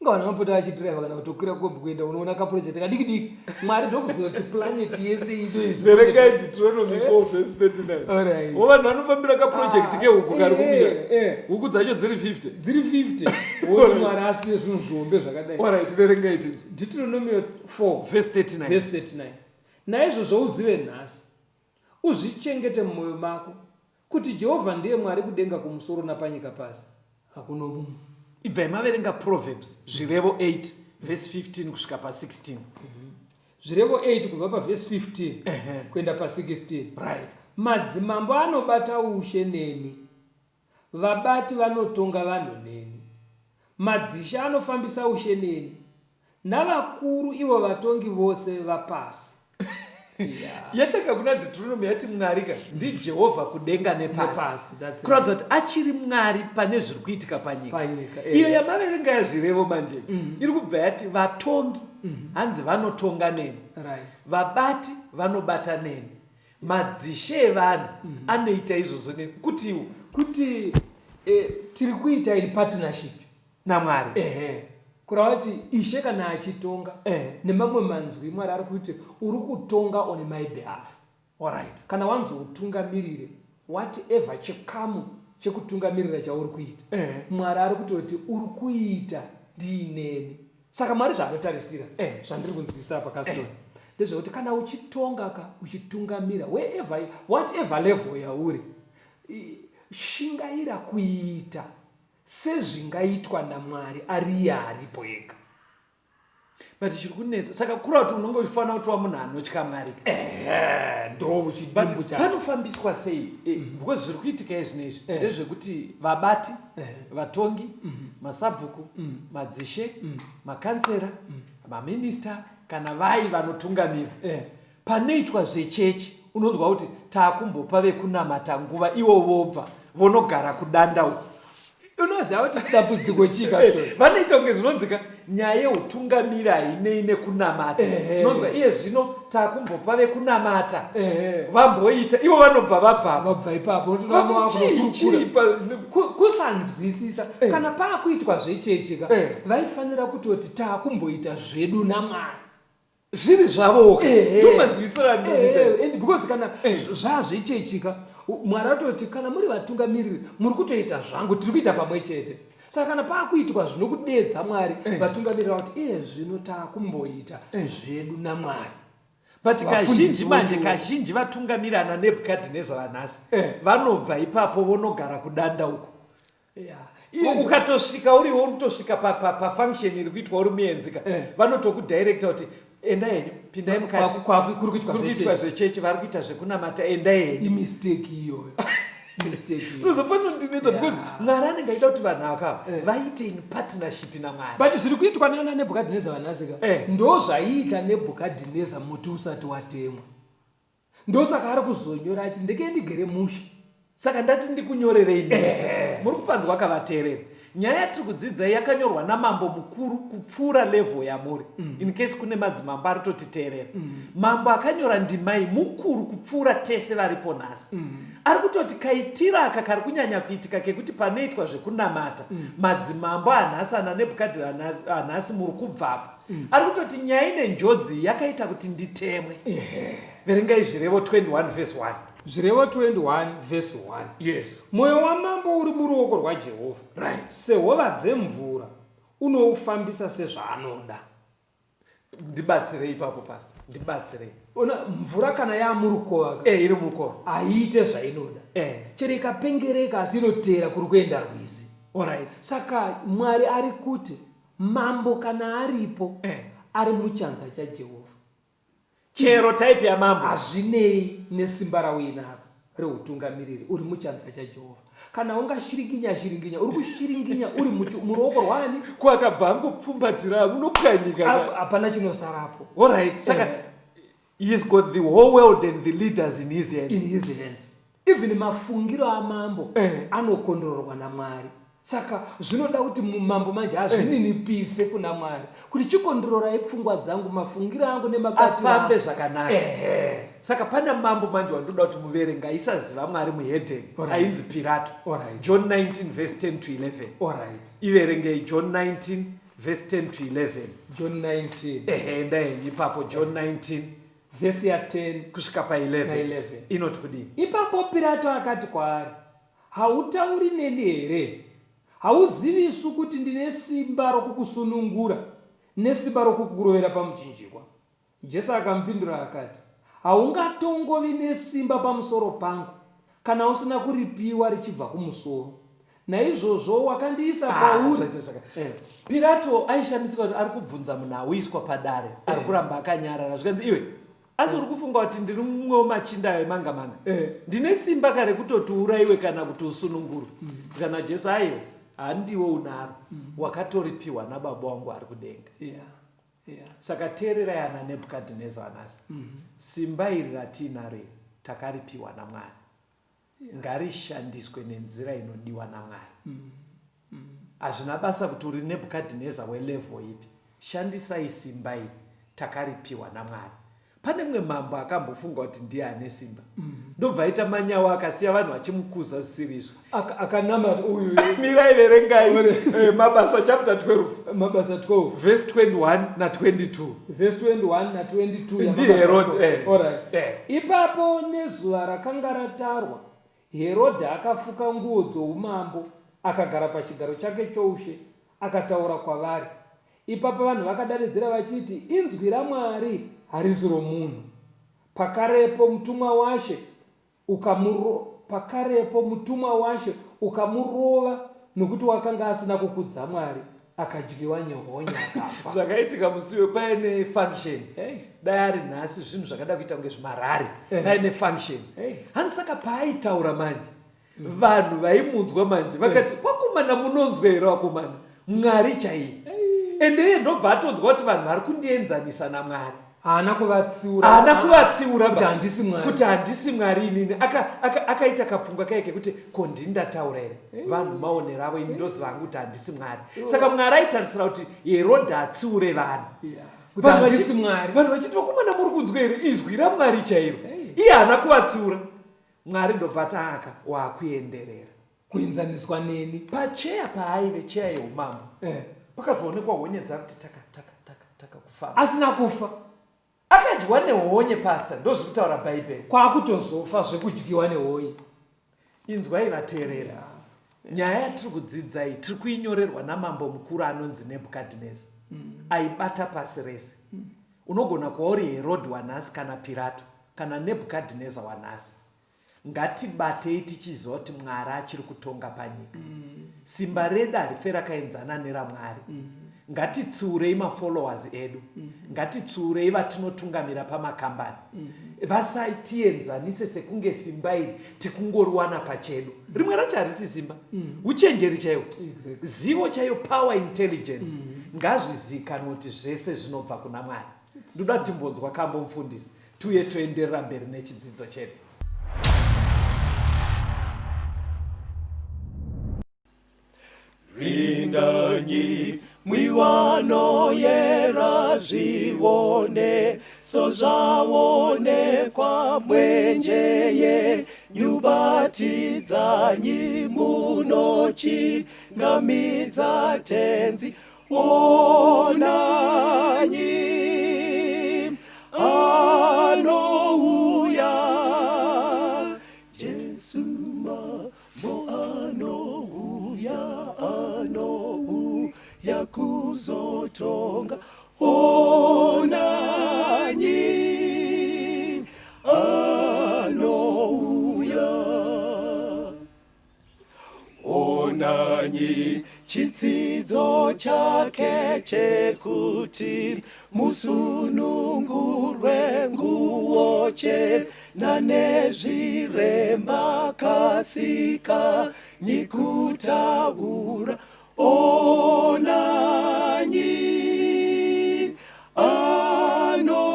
Ungawana vanopota vachidriver kana kutokwira kombi kuenda unoona kaproject kadiki diki. Mwari ndokuzoti planet yese ino izvi. Verengai Deuteronomy 4 verse 39. Alright. Wo vanhu vanofambira kaproject kehuku kari kumusha. Huku dzacho dziri 50. Dziri 50. Woti Mwari asiye zvinhu zvihombe zvakadai. Alright, verengai tinzwe. Deuteronomy 4 verse 39. Verse 39. Naizvozvo uzive nhasi, uzvichengete mumwoyo mako, kuti Jehovha ndiye Mwari kudenga kumusoro napanyika pasi, hakuno mumwe. Ibvai maverenga Proverbs, Zvirevo 8 verse 15 kusvika pa 16. Zvirevo 8 kubva pa verse 15 kuenda pa 16. Madzimambo anobata ushe neni, vabati vanotonga vanhu neni, madzishe anofambisa ushe neni, navakuru ivo vatongi vose vapasi. Yatanga kuna Deuteronomy yati Mwari ka ndiJehovha kudenga nepasi. Nepasi, that's right. Kuratidza kuti achiri Mwari pane zviri kuitika panyika. Panyika, Iyo yamaverenga yazvirevo manje iri kubva yati vatongi hanzi vanotonga neni. Vabati vanobata neni. Madzishe evanhu anoita izvozvo neni. Kutiwo kuti tiri kuita in partnership naMwari. Kureva kuti Ishe kana achitonga, nemamwe manzwi Mwari ari kuti uri kutonga on my behalf. Kana wanzi utungamirire whatever chikamu chekutungamirira chauri kuita, Mwari ari kutoti uri kuita ndiineni. Saka Mwari zvaanotarisira, zvandiri kunzwisisa apa Caston, ndezvekuti kana uchitonga ka, uchitungamira wherever, whatever level yauri, Shingaira kuita sezvingaitwa naMwari ariye aripo ega. But chiri kunetsa saka kura kuti unonge uchifanira kutova munhu anotya Mwari. Ehe, ndo chidimbu chacho. Panofambiswa sei? Eh, because zviri kuitika izvino izvi eh. ndezvekuti vabati, eh. vatongi, masabhuku, madzishe, makansera, maminista kana vai vanotungamira. Panoitwa zvechechi unonzwa kuti takumbopa vekunamata nguva ivo vobva vonogara kudanda uko. Unoziva kuti dambudziko chii pastor? Eh, vanoita kunge zvinonzika nyaya yeutungamiri hainei nekunamata. Unonzwa iye zvino takumbopa vekunamata vamboita ivo vanobva vabvapo. Vabva ipapo kusanzwisisa eh. kana paakuitwa zvechechi ka eh. vaifanira kutoti takumboita zvedu naMwari. Zviri zvavoka ndomanzwisiro andinoita and because kana zvazvechechika Mwari atoti kana muri vatungamiriri muri kutoita zvangu tiri kuita pamwe chete saka kana pakuitwa zvinokudedza Mwari vatungamiriri vakuti iye zvino takumboita zvedu naMwari. But kazhinji manje kazhinji vatungamiri ana Nebukadhineza vanhasi vanobva ipapo vonogara kudanda uko. Yeah. Ukatosvika uriwo uri kutosvika pafunction iri kuitwa uri muenzika eh. Vanotokudirecta kuti endai henyu pindai mukati kuri kuitwa zvechechi vari kuita zvekunamata endai henyu imistake iyoyo Zvopanondinetsa because Mwari anenge aida kuti vanhu ava eh. vaite in partnership naMwari. But zviri kuitwa nana Nebhukadhineza vanhasika eh. Ndo zvaiita Nebhukadhineza muti usati watemwa. Ndosaka ari kuzonyora achiti ndekei ndigere mushe. Saka ndati ndikunyorerei mese. Muri kupanzwa kavateereri. Nyaya yatiri kudzidza yakanyorwa namambo mukuru kupfuura level yamuri. Mm. In case kune madzimambo ari kutotiteerera. Mm. Mambo akanyora ndima iyi mukuru kupfuura tese varipo nhasi. Mm. Ari kutoti kaitiro aka kari kunyanya kuitika kekuti panoitwa zvekunamata. Mm. Madzimambo anhasi ana Nebhukadhinezari anhasi muri kubvapo. Mm. Ari kutoti nyaya ine njodzi yakaita kuti nditemwe. Yeah. Verengai Zvirevo 21 verse 1. Zvirevo 21 verse 1. Yes. Moyo wamambo uri muruoko rwaJehovha. Right. Sehova dzemvura unoufambisa sezvaanoda. Ndibatsirei ipapo pastor. Ndibatsirei. Ona mvura kana yamurukova. Eh, iri murukova. Haiite zvainoda. Eh. Chero ikapengereka asi inoteera kuri kuenda rwizi. All right. Saka Mwari ari kuti Mambo kana aripo eh, ari muchanza chaJehovha. Chero type yamambo. Hazvinei nesimba rauinaro reutungamiriri, uri muchanza chaJehovha. Kana ungashiringinya shiringinya, uri kushiringinya uri muruoko rwaani? Ko akabva angopfumbatira unopwanyika. Hapana chinosarapo. All right. Saka eh. He's got the whole world and the leaders in his hands. In his hands. Even mafungiro amambo eh, anokondororwa naMwari. Saka zvinoda kuti mambo manje azvininipise eh, kuna Mwari kuti chikondororai pfungwa dzangu, mafungiro angu nemabatiro afambe zvakanaka. Eh. Saka pana mambo manje wandoda kuti muverenga aisaziva Mwari muhedheni ainzi Pirato. Alright. John 19 verse 10 to 11. Alright. Iverengei John 19 verse 10 to 11. John 19. Ehe, enda henyu ipapo John 19 verse ya 10 kusvika pa 11. Inoti kudii? Ipapo Pirato akati kwaari, Hautauri neni here? Hauzivisu kuti ndine simba rokukusunungura nesimba rokukurovera pamuchinjikwa? Jesu akamupindura akati, Haungatongovi nesimba pamusoro pangu kana usina kuripiwa richibva kumusoro. Naizvozvo wakandiisa ah, kwauri. Eh. Pirato aishamisika kuti ari kubvunza munhu auiswa padare ari eh. kuramba akanyarara zvikanzi iwe asi uri kufunga kuti ndiri mumwe wemachinda ayo emanga manga eh. ndine simba kare kutoti uraiwe kana kuti usunungurwe mm. zvikana Jesu aiwa handiwe unaro mm. wakatoripiwa nababa wangu ari kudenga yeah. Yeah. Saka teererai ana Nebhukadhineza anhasi mm -hmm. Simba iri ratiinaro iri takaripiwa naMwari yeah. Ngarishandiswe nenzira inodiwa naMwari mm -hmm. Hazvina basa kuti uri Nebhukadhineza welevel ipi, shandisai simba iri takaripiwa naMwari. Pane mumwe mambo akambofunga kuti ndiye ane simba ndobva aita manyawa akasiya vanhu vachimukuza zvisiri izvo. Akanamata uyu. Mirai verengai eh, Mabasa chapter 12. Mabasa 12 verse 21 na 22. Verse 21 na 22 Ndi Herod eh. Alright. Eh. Ipapo nezuva rakanga ratarwa Herodhi akafuka nguo dzoumambo akagara pachigaro chake choushe akataura kwavari. Ipapo vanhu vakadanidzira vachiti, Inzwi raMwari, harisi romunhu. Pakarepo mutumwa waShe pakarepo mutumwa waShe ukamurova, nokuti wakanga asina kukudza Mwari, akadyiwa nehonye akafa. Zvakaitika musi uyo paine function. Hey. Dai ari nhasi zvinhu zvakada kuita kunge zvimarari. Eh. Paine function. Hey. Hanzi saka paaitaura manje vanhu vaimunzwa manje vakati vakomana munonzwa here vakomana Mwari chaiye. Ende iye ndobva atonzwa kuti vanhu vari kundienzanisa naMwari. Haana kuvatsiura. Haana kuvatsiura kuti handisi Mwari. Kuti handisi Mwari inini. Akaita aka, aka kapfungwa kaye kekuti ko ndini ndataura here? Vanhu maonero avo ini ndoziva hangu kuti handisi Mwari. Saka Mwari aitarisira kuti Herodha atsiure vanhu. Yeah. Kuti handisi Mwari. Vanhu vachiti vakomana muri kunzwa here izwi raMwari chairo. Iye haana kuvatsiura. Mwari ndobva ati aka wakuenderera. Kuenzaniswa neni. Pacheya paaive, cheya yeumambo, eh. pakazoonekwa honye dzakuti taka taka taka taka kufamba. Asina kufa. Akadyiwa nehonye pastor, ndozvikutaura Bhaibheri. Kwakutozofa zvekudyiwa nehonye. Inzwai vateereri. Yeah. Nyaya yatiri kudzidza iyi tiri kuinyorerwa namambo mukuru anonzi Nebhukadhineza. Aibata pasi rese. Unogona kuva uri Herodhi wanhasi kana Pirato kana Nebhukadhineza wanhasi. Ngatibatei tichiziva kuti Mwari achiri kutonga panyika. Simba redu harife rakaenzana neraMwari. Ngatitsiurei mafollowers edu. Ngatitsiurei vatinotungamira pamakambani. Vasatienzanise sekunge simba iri tikungoriwana pachedu. Rimwe racho harisi simba. Uchenjeri chaiwo. Zivo chaiyo, power intelligence. Ngazvizikanwe kuti zvese zvinobva kuna Mwari. Ndoda timbonzwa kambo mufundisi tiuye toenderera mberi nechidzidzo chedu. Rindanyi miwano yera zvione sozvaonekwa mwenjeye nyubatidzanyi munochingamidza tenzi onanyi anouya Jesu mambo anouya anouya kuzotonga onanyi anouya Onanyi chitsidzo chake chekuti musunungurwe nguwo chena nezviremba kasika nyikutaura Onanyi anouya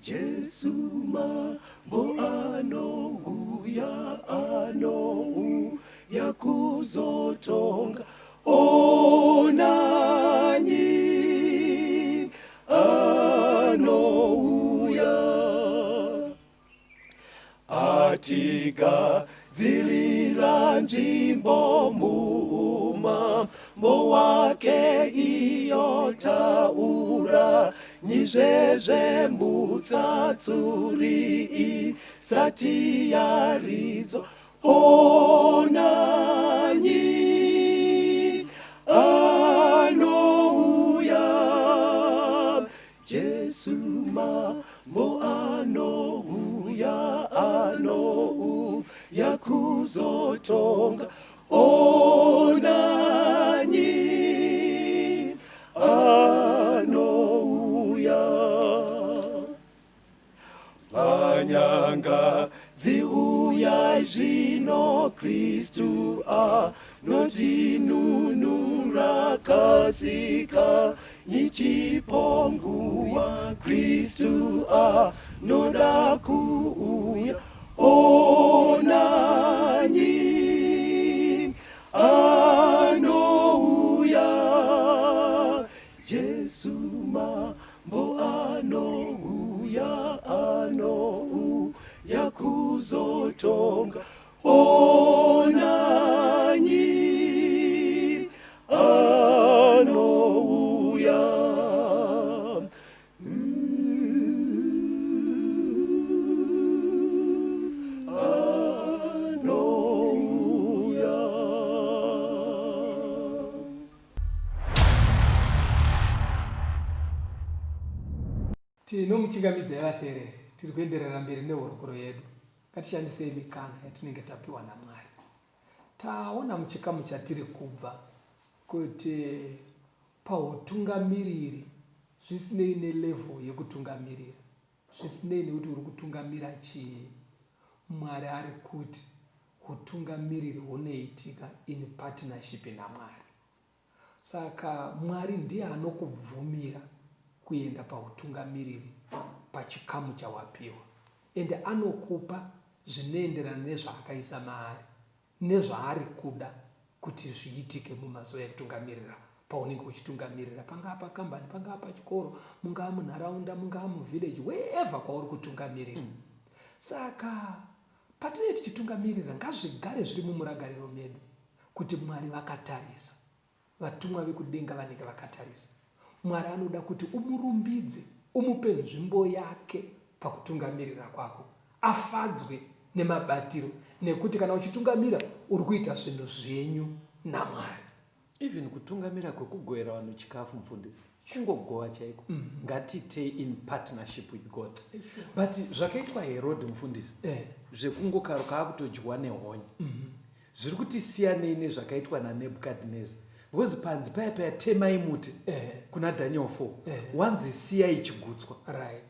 Jesu mambo anouya anouya kuzotonga onanyi anouya Atigadzirira nzvimbo muumambo wake iyo taura nyizvezve mutsatsuri isati yaridzwa onanyi anouya Jesu mambo anouya anouya kuzotonga onanyi anouya Panyanga dziuyai zvino Kristu anotinunura kasika nyichipo nguva Kristu anoda kuuya onanyi anouya Jesu mambo anouya anouya kuzotonga onanyi anouya Anouya. Tinomuchingamidzai vateereri, tiri kuenderera mberi nehurukuro yedu. Ngatishandisei mikana yatinenge tapiwa naMwari. Taona muchikamu chatiri kubva kuti pahutungamiriri zvisinei nelevel yekutungamirira, zvisinei nekuti uri kutungamira chii, Mwari ari kuti hutungamiriri hunoitika in partnership naMwari. Saka Mwari ndiye anokubvumira kuenda pahutungamiriri pachikamu chawapiwa ende anokupa zvinoenderana nezvaakaisa maari nezvaari kuda kuti zviitike mumazuva ekutungamirira paunenge uchitungamirira pangaa pakambani pangaa pachikoro mungaa munharaunda mungaa muvillage wherever kwauri kutungamirira mm. Saka patinenge tichitungamirira ngazvigare zviri mumurangariro medu kuti Mwari vakatarisa. Vatumwa vekudenga vanenge vakatarisa. Mwari anoda kuti umurumbidze, umupe nzvimbo yake pakutungamirira kwako. Afadzwe nemabatiro nekuti kana uchitungamira uri kuita zvinhu zvenyu naMwari. Even kutungamira kwekugovera vanhu chikafu mufundisi kungogova chaiko mm -hmm. Ngatiitei in partnership with God but zvakaitwa Herod mufundisi eh. Zvekungokaruka akutodyiwa nehonye mm -hmm. Zviri kuti siyanei nezvakaitwa naNebukadnezar because panzi paya paya temai muti eh. Kuna Daniel 4 eh. Wanzi siyai chigutswa right.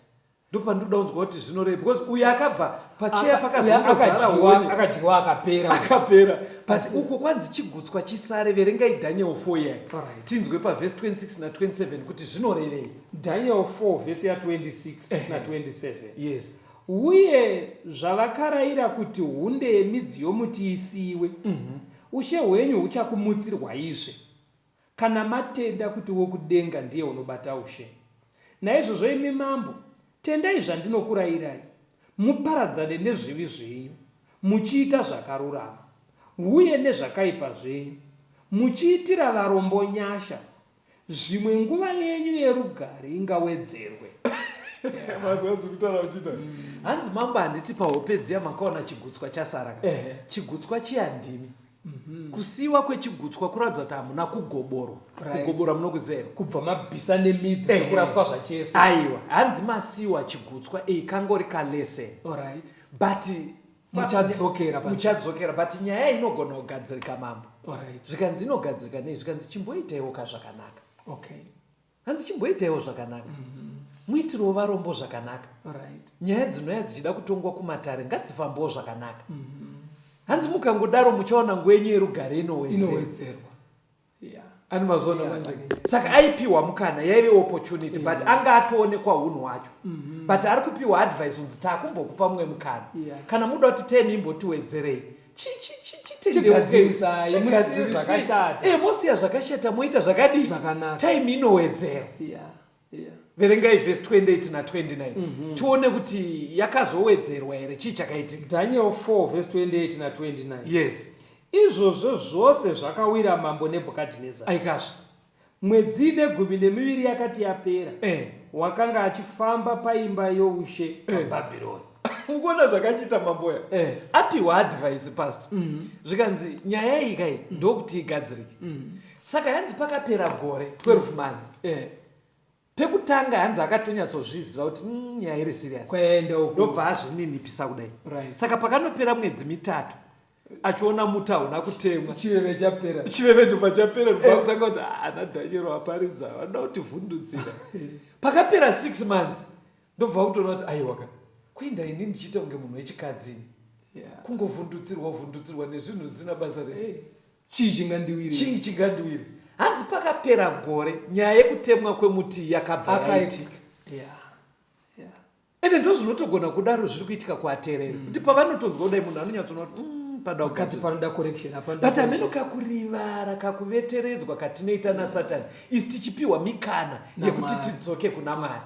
Ndopandinoda kunzwa kuti zvinorei because uyu akabva pacheya pakazongozara honye akadyiwa akapera akapera but uko kwanzi chigutswa chisare. Verengai Daniel 4 yayo tinzwe pavhesi 26 na27 kuti zvinorevei. Daniel 4 vhesi ya26 na27. Yes. Uye zvavakarayira kuti hunde yemidzi yomuti isiiwe, ushe hwenyu huchakumutsirwaizve, kana matenda kuti wokudenga ndiye unobata ushe. Naizvozvo imi mambo, tendai zvandinokurayirai, muparadzane nezvivi zvenyu, muchiita zvakarurama, uye nezvakaipa zvenyu, muchiitira varombo nyasha, zvimwe nguva yenyu yerugare ingawedzerwe. Manzwa kutaura uchiita hanzi mambo handiti pahope dziya makaona chigutswa chasara ka chigutswa chiya ndimi mm-hmm. Kusiyiwa kwechigutswa kuratidza kuti hamuna kugoborwa. Kugoborwa munokuziva here? Kubva mabvisa nemidzi zvekuraswa zvachese. Aiwa, hanzi masiyiwa chigutswa iyi kangori kalesson but muchadzokera. Muchadzokera but nyaya inogona kugadzirika mambo. Zvikanzi inogadzirika nei? Zvikanzi chimboitaiwo ka zvakanaka. Hanzi chimboitaiwo zvakanaka mm-hmm. Muitirewo varombo zvakanaka. Nyaya dzinouya dzichida kutongwa kumatare ngadzifambewo zvakanaka mm-hmm. Hanzi mukangodaro muchaona nguva yenyu yerugare inowedzerwa. Ani mazoona manje saka aipiwa mukana yaive opportunity but anga atoonekwa unhu hwacho mm-hmm. But ari kupiwa advice unzi takumbokupa mumwe mukana. Kana muda kuti teni imbotiwedzerei zvakashata. Mosiya zvakashata moita zvakadii time inowedzera. Verengai vhesi 28 na29 tione kuti yakazowedzerwa here, chii chakaitika. Daniel 4 vhesi 28 na29. Yes. Izvozvo zvose zvakawira mambo Nebhukadhinezari. Aikazve. Mwedzi 12 yakati yapera, wakanga achifamba paimba youshe paBhabhironi. Mukuona zvakachiita mamboya eh. Apiwa advice pastor mm-hmm. Zvikanzi nyaya iyi kai ndokuti igadzirike mm-hmm. Saka hanzi pakapera gore 12 months eh. Pekutanga hanzi akatonyatsozviziva kuti nyaya iri serious Kwaenda uko. Ndobva azvininipisa kudai Right. Saka pakanopera mwedzi 3 achiona muti hauna kutemwa. Chiveve chapera. Chiveve ndobva chapera ndobva kutanga kuti ana Dhaniel aparidza vanoda kutivhundutsira. Pakapera 6 months ndobva kutoona kuti aiwa ka kuenda ini ndichiita kunge munhu wechikadzi ini kungovhundutsirwa vhundutsirwa nezvinhu zvisina basa rese. Chii chingandiwire? Chii chingandiwire? Hanzi pakapera gore nyaya yekutemwa kwemuti yakabva yaitika. Ende ndo zvinotogona kudaro zviri kuitika kuatereri kuti pavanotonzwa kudai munhu anonyatsoona kuti pada Pakati kugadzirisa. Panoda correction hapanoda But correction. Hameno kakurivara kakuveteredzwa katinoita nasatani isi tichipiwa mikana yekuti NaMwari. Tidzoke kuna Mwari.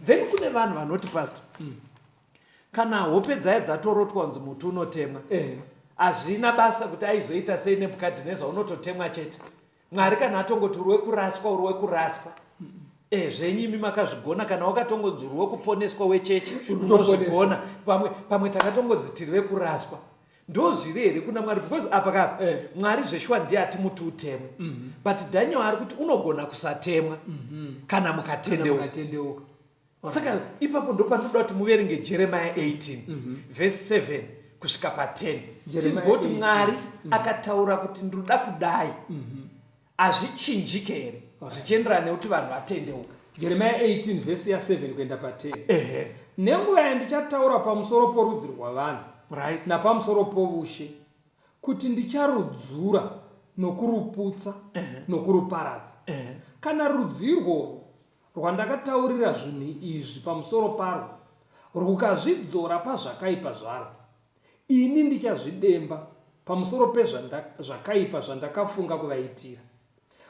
Then kune vanhu vanoti pastor kana hope dzaya dzatorotwa kunzi muti unotemwa hazvina basa kuti aizoita sei Nebhukadhineza unototemwa chete. Mwari kana atongoti uri wekuraswa uri wekuraswa e zvenyu imi makazvigona kana wakatongonzi uri wekuponeswa wechechi unozvigona pamwe pamwe takatongonzi tiri vekuraswa ndo zviri here kuna Mwari because apa kapa Mwari zveshuwa ndiye ati muti utemwe mm-hmm. But Daniel ari kuti unogona kusatemwa mm-hmm. Kana kana mukatendeuka. Mukatendeuka. Saka ipapo ndopandinoda kuti muverenge Jeremiah 18 verse 7 kusvika pa10, tinzwe kuti Mwari akataura kuti ndinoda kudai, hazvichinjike here zvichienderana nekuti vanhu vatendeuka. Jeremiah 18 vhesi ya7 kuenda pa10. Nenguva yandichataura pamusoro porudzi rwavanhu napamusoro povushe, kuti ndicharudzura nokuruputsa nokuruparadza, kana rudzi irworwo rwandakataurira zvinhu izvi pamusoro parwo rwukazvidzora pazvakaipa zvarwo, ini ndichazvidemba pamusoro pezvakaipa zvandakafunga kuvaitira.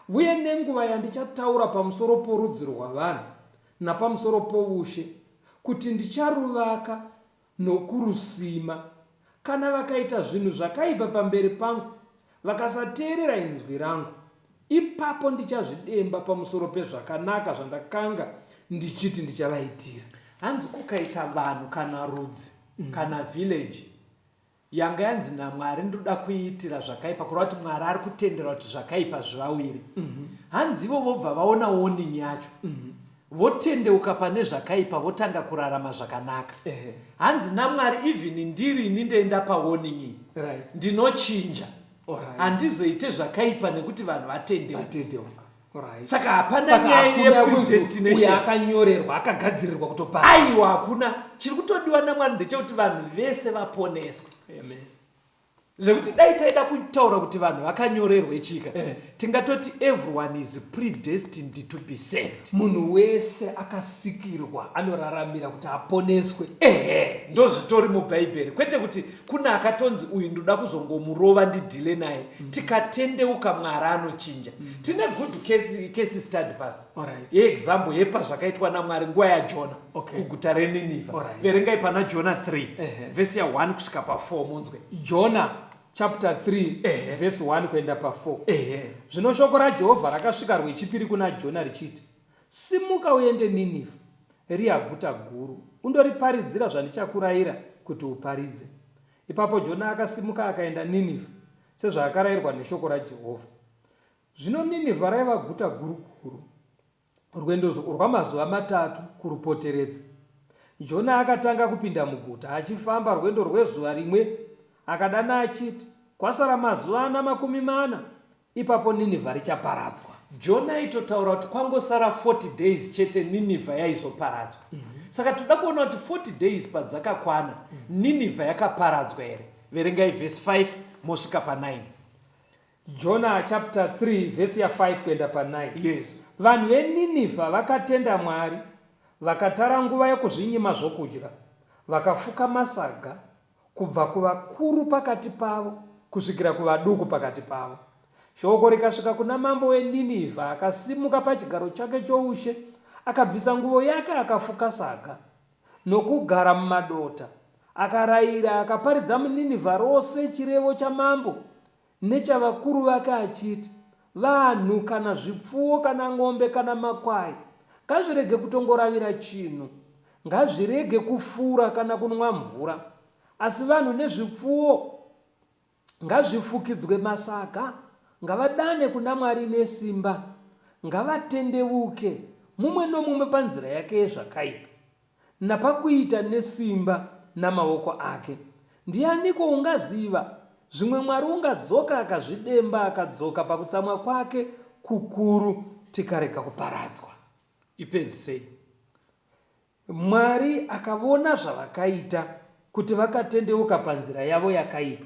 Vuye nenguva yandichataura pamusoro porudzi rwavanhu napamusoro povushe, kuti ndicharuvaka nokurusima, kana vakaita zvinhu zvakaipa pamberi pangu, vakasateerera inzwi rangu, ipapo ndichazvidemba pamusoro pezvakanaka zvandakanga ndichiti ndichavaitira. Hanzi kukaita vanhu kana rudzi kana village yanga yanzi naMwari ndoda kuiitira zvakaipa, kureva kuti Mwari ari kutendera kuti zvakaipa zvivawire. Hanzi ivo vobva vaona warning yacho, votendeuka pane zvakaipa, votanga kurarama zvakanaka. Hanzi naMwari, even ndirini ndoenda pawarning iyi, ndinochinja, handizoite zvakaipa nekuti vanhu vatendeuka. Vatendeuka. Saka hapana nyaya yepredestination. Akanyorerwa, akagadzirirwa kutopa. Aiwa, hakuna. Chiri kutodiwa naMwari ndechekuti vanhu vese vaponeswe. Amen. Zvekuti dai taida kutaura kuti vanhu vakanyorerwe chika, tingatoti everyone is predestined to be saved. Munhu wese akasikirwa, anoraramira kuti aponeswe. Ehe, ndozvitori muBhaibheri, kwete kuti kuna akatonzi uyu ndoda kuzongomurova ndidhile naye. Tikatendeuka Mwari anochinja. Tine good case study, pastor, yeexample yepazvakaitwa naMwari nguva yaJona kuguta reNinivha. Verengai pana Jona 3 vhesi ya1 kusvika pa4 munzwe. Jona chapter 3 vhesi 1 kuenda pa4. Zvino shoko raJehovha rakasvika rwechipiri kuna Jona richiti, Simuka uende Ninivha, riya guta guru, undoriparidzira zvandichakurayira kuti uparidze. Ipapo Jona akasimuka akaenda Ninivha, sezvaakarayirwa neshoko raJehovha. Zvino Ninivha raiva guta guru guru, rwendo rwamazuva matatu kurupoteredza. Jona akatanga kupinda muguta, achifamba rwendo rwezuva rimwe, akadana achiti, Kwasara mazuva ana 40, ipapo Ninivha richaparadzwa. Jona aitotaura kuti kwangosara 40 days chete Ninivha yaizoparadzwa. Saka toda kuona kuti 40 days padzakakwana, Ninivha yakaparadzwa here? Verengai vhesi 5 mosvika pa9. Jona chapter 3 vhesi ya5 kuenda pa9. Yes. Vanhu veNinivha vakatenda Mwari, vakatara nguva yokuzvinyima zvokudya, vakafuka masaga, kubva kuvakuru pakati pavo kusvikira kuvaduku pakati pavo. Shoko rikasvika kuna mambo weNinivha, akasimuka pachigaro chake choushe, akabvisa nguvo yake akafuka saga, nokugara mumadota. Akarayira, akaparidza muNinivha rose chirevo chamambo nechavakuru vake achiti, Vanhu, kana zvipfuwo, kana ng'ombe, kana makwai, ngazvirege kutongoravira chinhu, ngazvirege kufura kana kunwa mvura, asi vanhu nezvipfuwo ngazvifukidzwe masaga, ngavadane kuna Mwari nesimba, ngavatendevuke, mumwe nomumwe panzira yake yezvakaipa, napakuita nesimba namaoko ake. Ndianiko ungaziva? Zvimwe Mwari ungadzoka akazvidemba, akadzoka pakutsamwa kwake kukuru, tikarega kuparadzwa. Ipedzisei. Mwari akavona zvavakaita, kuti vakatendeuka panzira yavo yakaipa.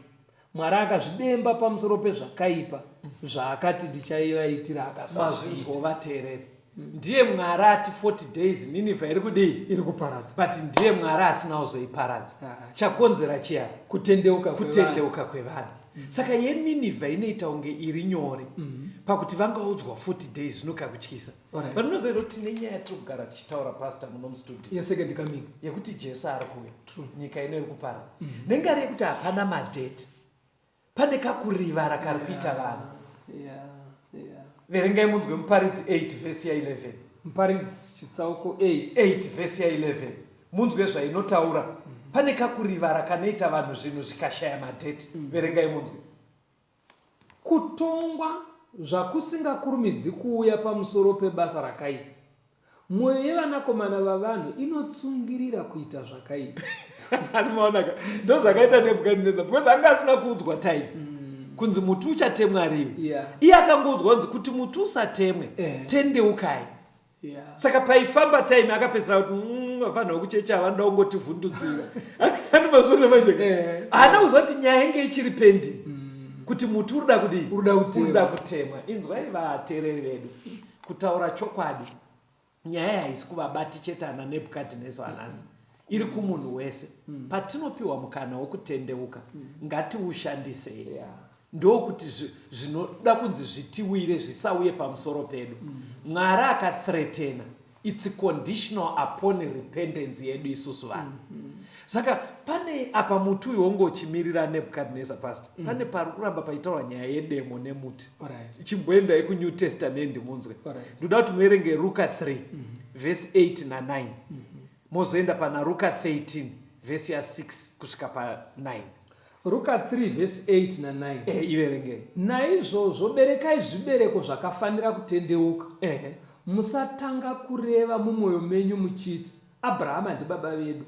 Mwari akazvidemba pamusoro pezvakaipa zvaakati ndichaivaitira akasazviita. Mazvinzwawo vateereri. Ndiye Mwari ati 40 days Nineveh iri kudii? Iri kuparadzwa. But ndiye Mwari asina kuzoiparadza. Chakonzera chiya? Kutendeuka kwevanhu. Kutendeuka kwevanhu. Saka yeNineveh inoita kunge iri nyore pakuti vangaudzwa 40 days zvinokakutyisa. But unoziva here kuti tine nyaya yatiri kugara tichitaura, pastor, muno mustudio? Yesecond coming. Yekuti Jesu ari kuuya. Nyika ino iri kuparara. Nengari yekuti hapana madheti. Pane kakurivara kari kuita vanhu. Verengai munzwe Muparidzi 8 vhesi ya11. Muparidzi chitsauko 8. 8 vhesi ya11 munzwe zvainotaura. Pane kakurivara kanoita vanhu zvinhu zvikashaya madheti. Verengai munzwe. Kutongwa zvakusingakurumidzi kuuya pamusoro pebasa rakaipa, Mwoyo yevanakomana vavanhu inotsungirira kuita zvakaipa. Anomaonaka ndozvakaita Nebhukadhineza because anga asina kuudzwa time kunzi muti uchatemwa riwi. Iye akangoudzwa kunzi kuti muti usatemwe tendeukai. Saka paifamba time akapedzisira kuti vafanira kuchecha vanoda kungotivhundutsira. Andimazviona manje. Haana kuziva kuti nyaya yange ichiri pending. Kuti muti urikuda kudii? Urikuda kutemwa. Inzwai vateereri vedu. Kutaura chokwadi nyaya haisi kuvabati chete ana Nebhukadhineza anhasi iri kumunhu wese. Patinopiwa mukana wokutendeuka ngatiushandisei. Ndokuti zvinoda kunzi zvitiwire zvisauye pamusoro pedu. Mwari akathreatena it's conditional upon repentance yedu isusu vanhu. Saka pane apa muti uyu wonge uchimirira Nebhukadhineza pastor. Pane pari kuramba paitaurwa nyaya yedemo nemuti. Chimboendai kuNew Testament munzwe. Ndoda kuti muverenge Ruka 3 verse 8 na 9. Mozoenda pana Ruka 13 verse ya 6 kusvika pa 9. Ruka 3 verse 8 na 9. Iverengei. Naizvozvo berekai zvibereko zvakafanira kutendeuka. Musatanga kureva mumwoyo menyu muchiti, Abrahama ndibaba vedu.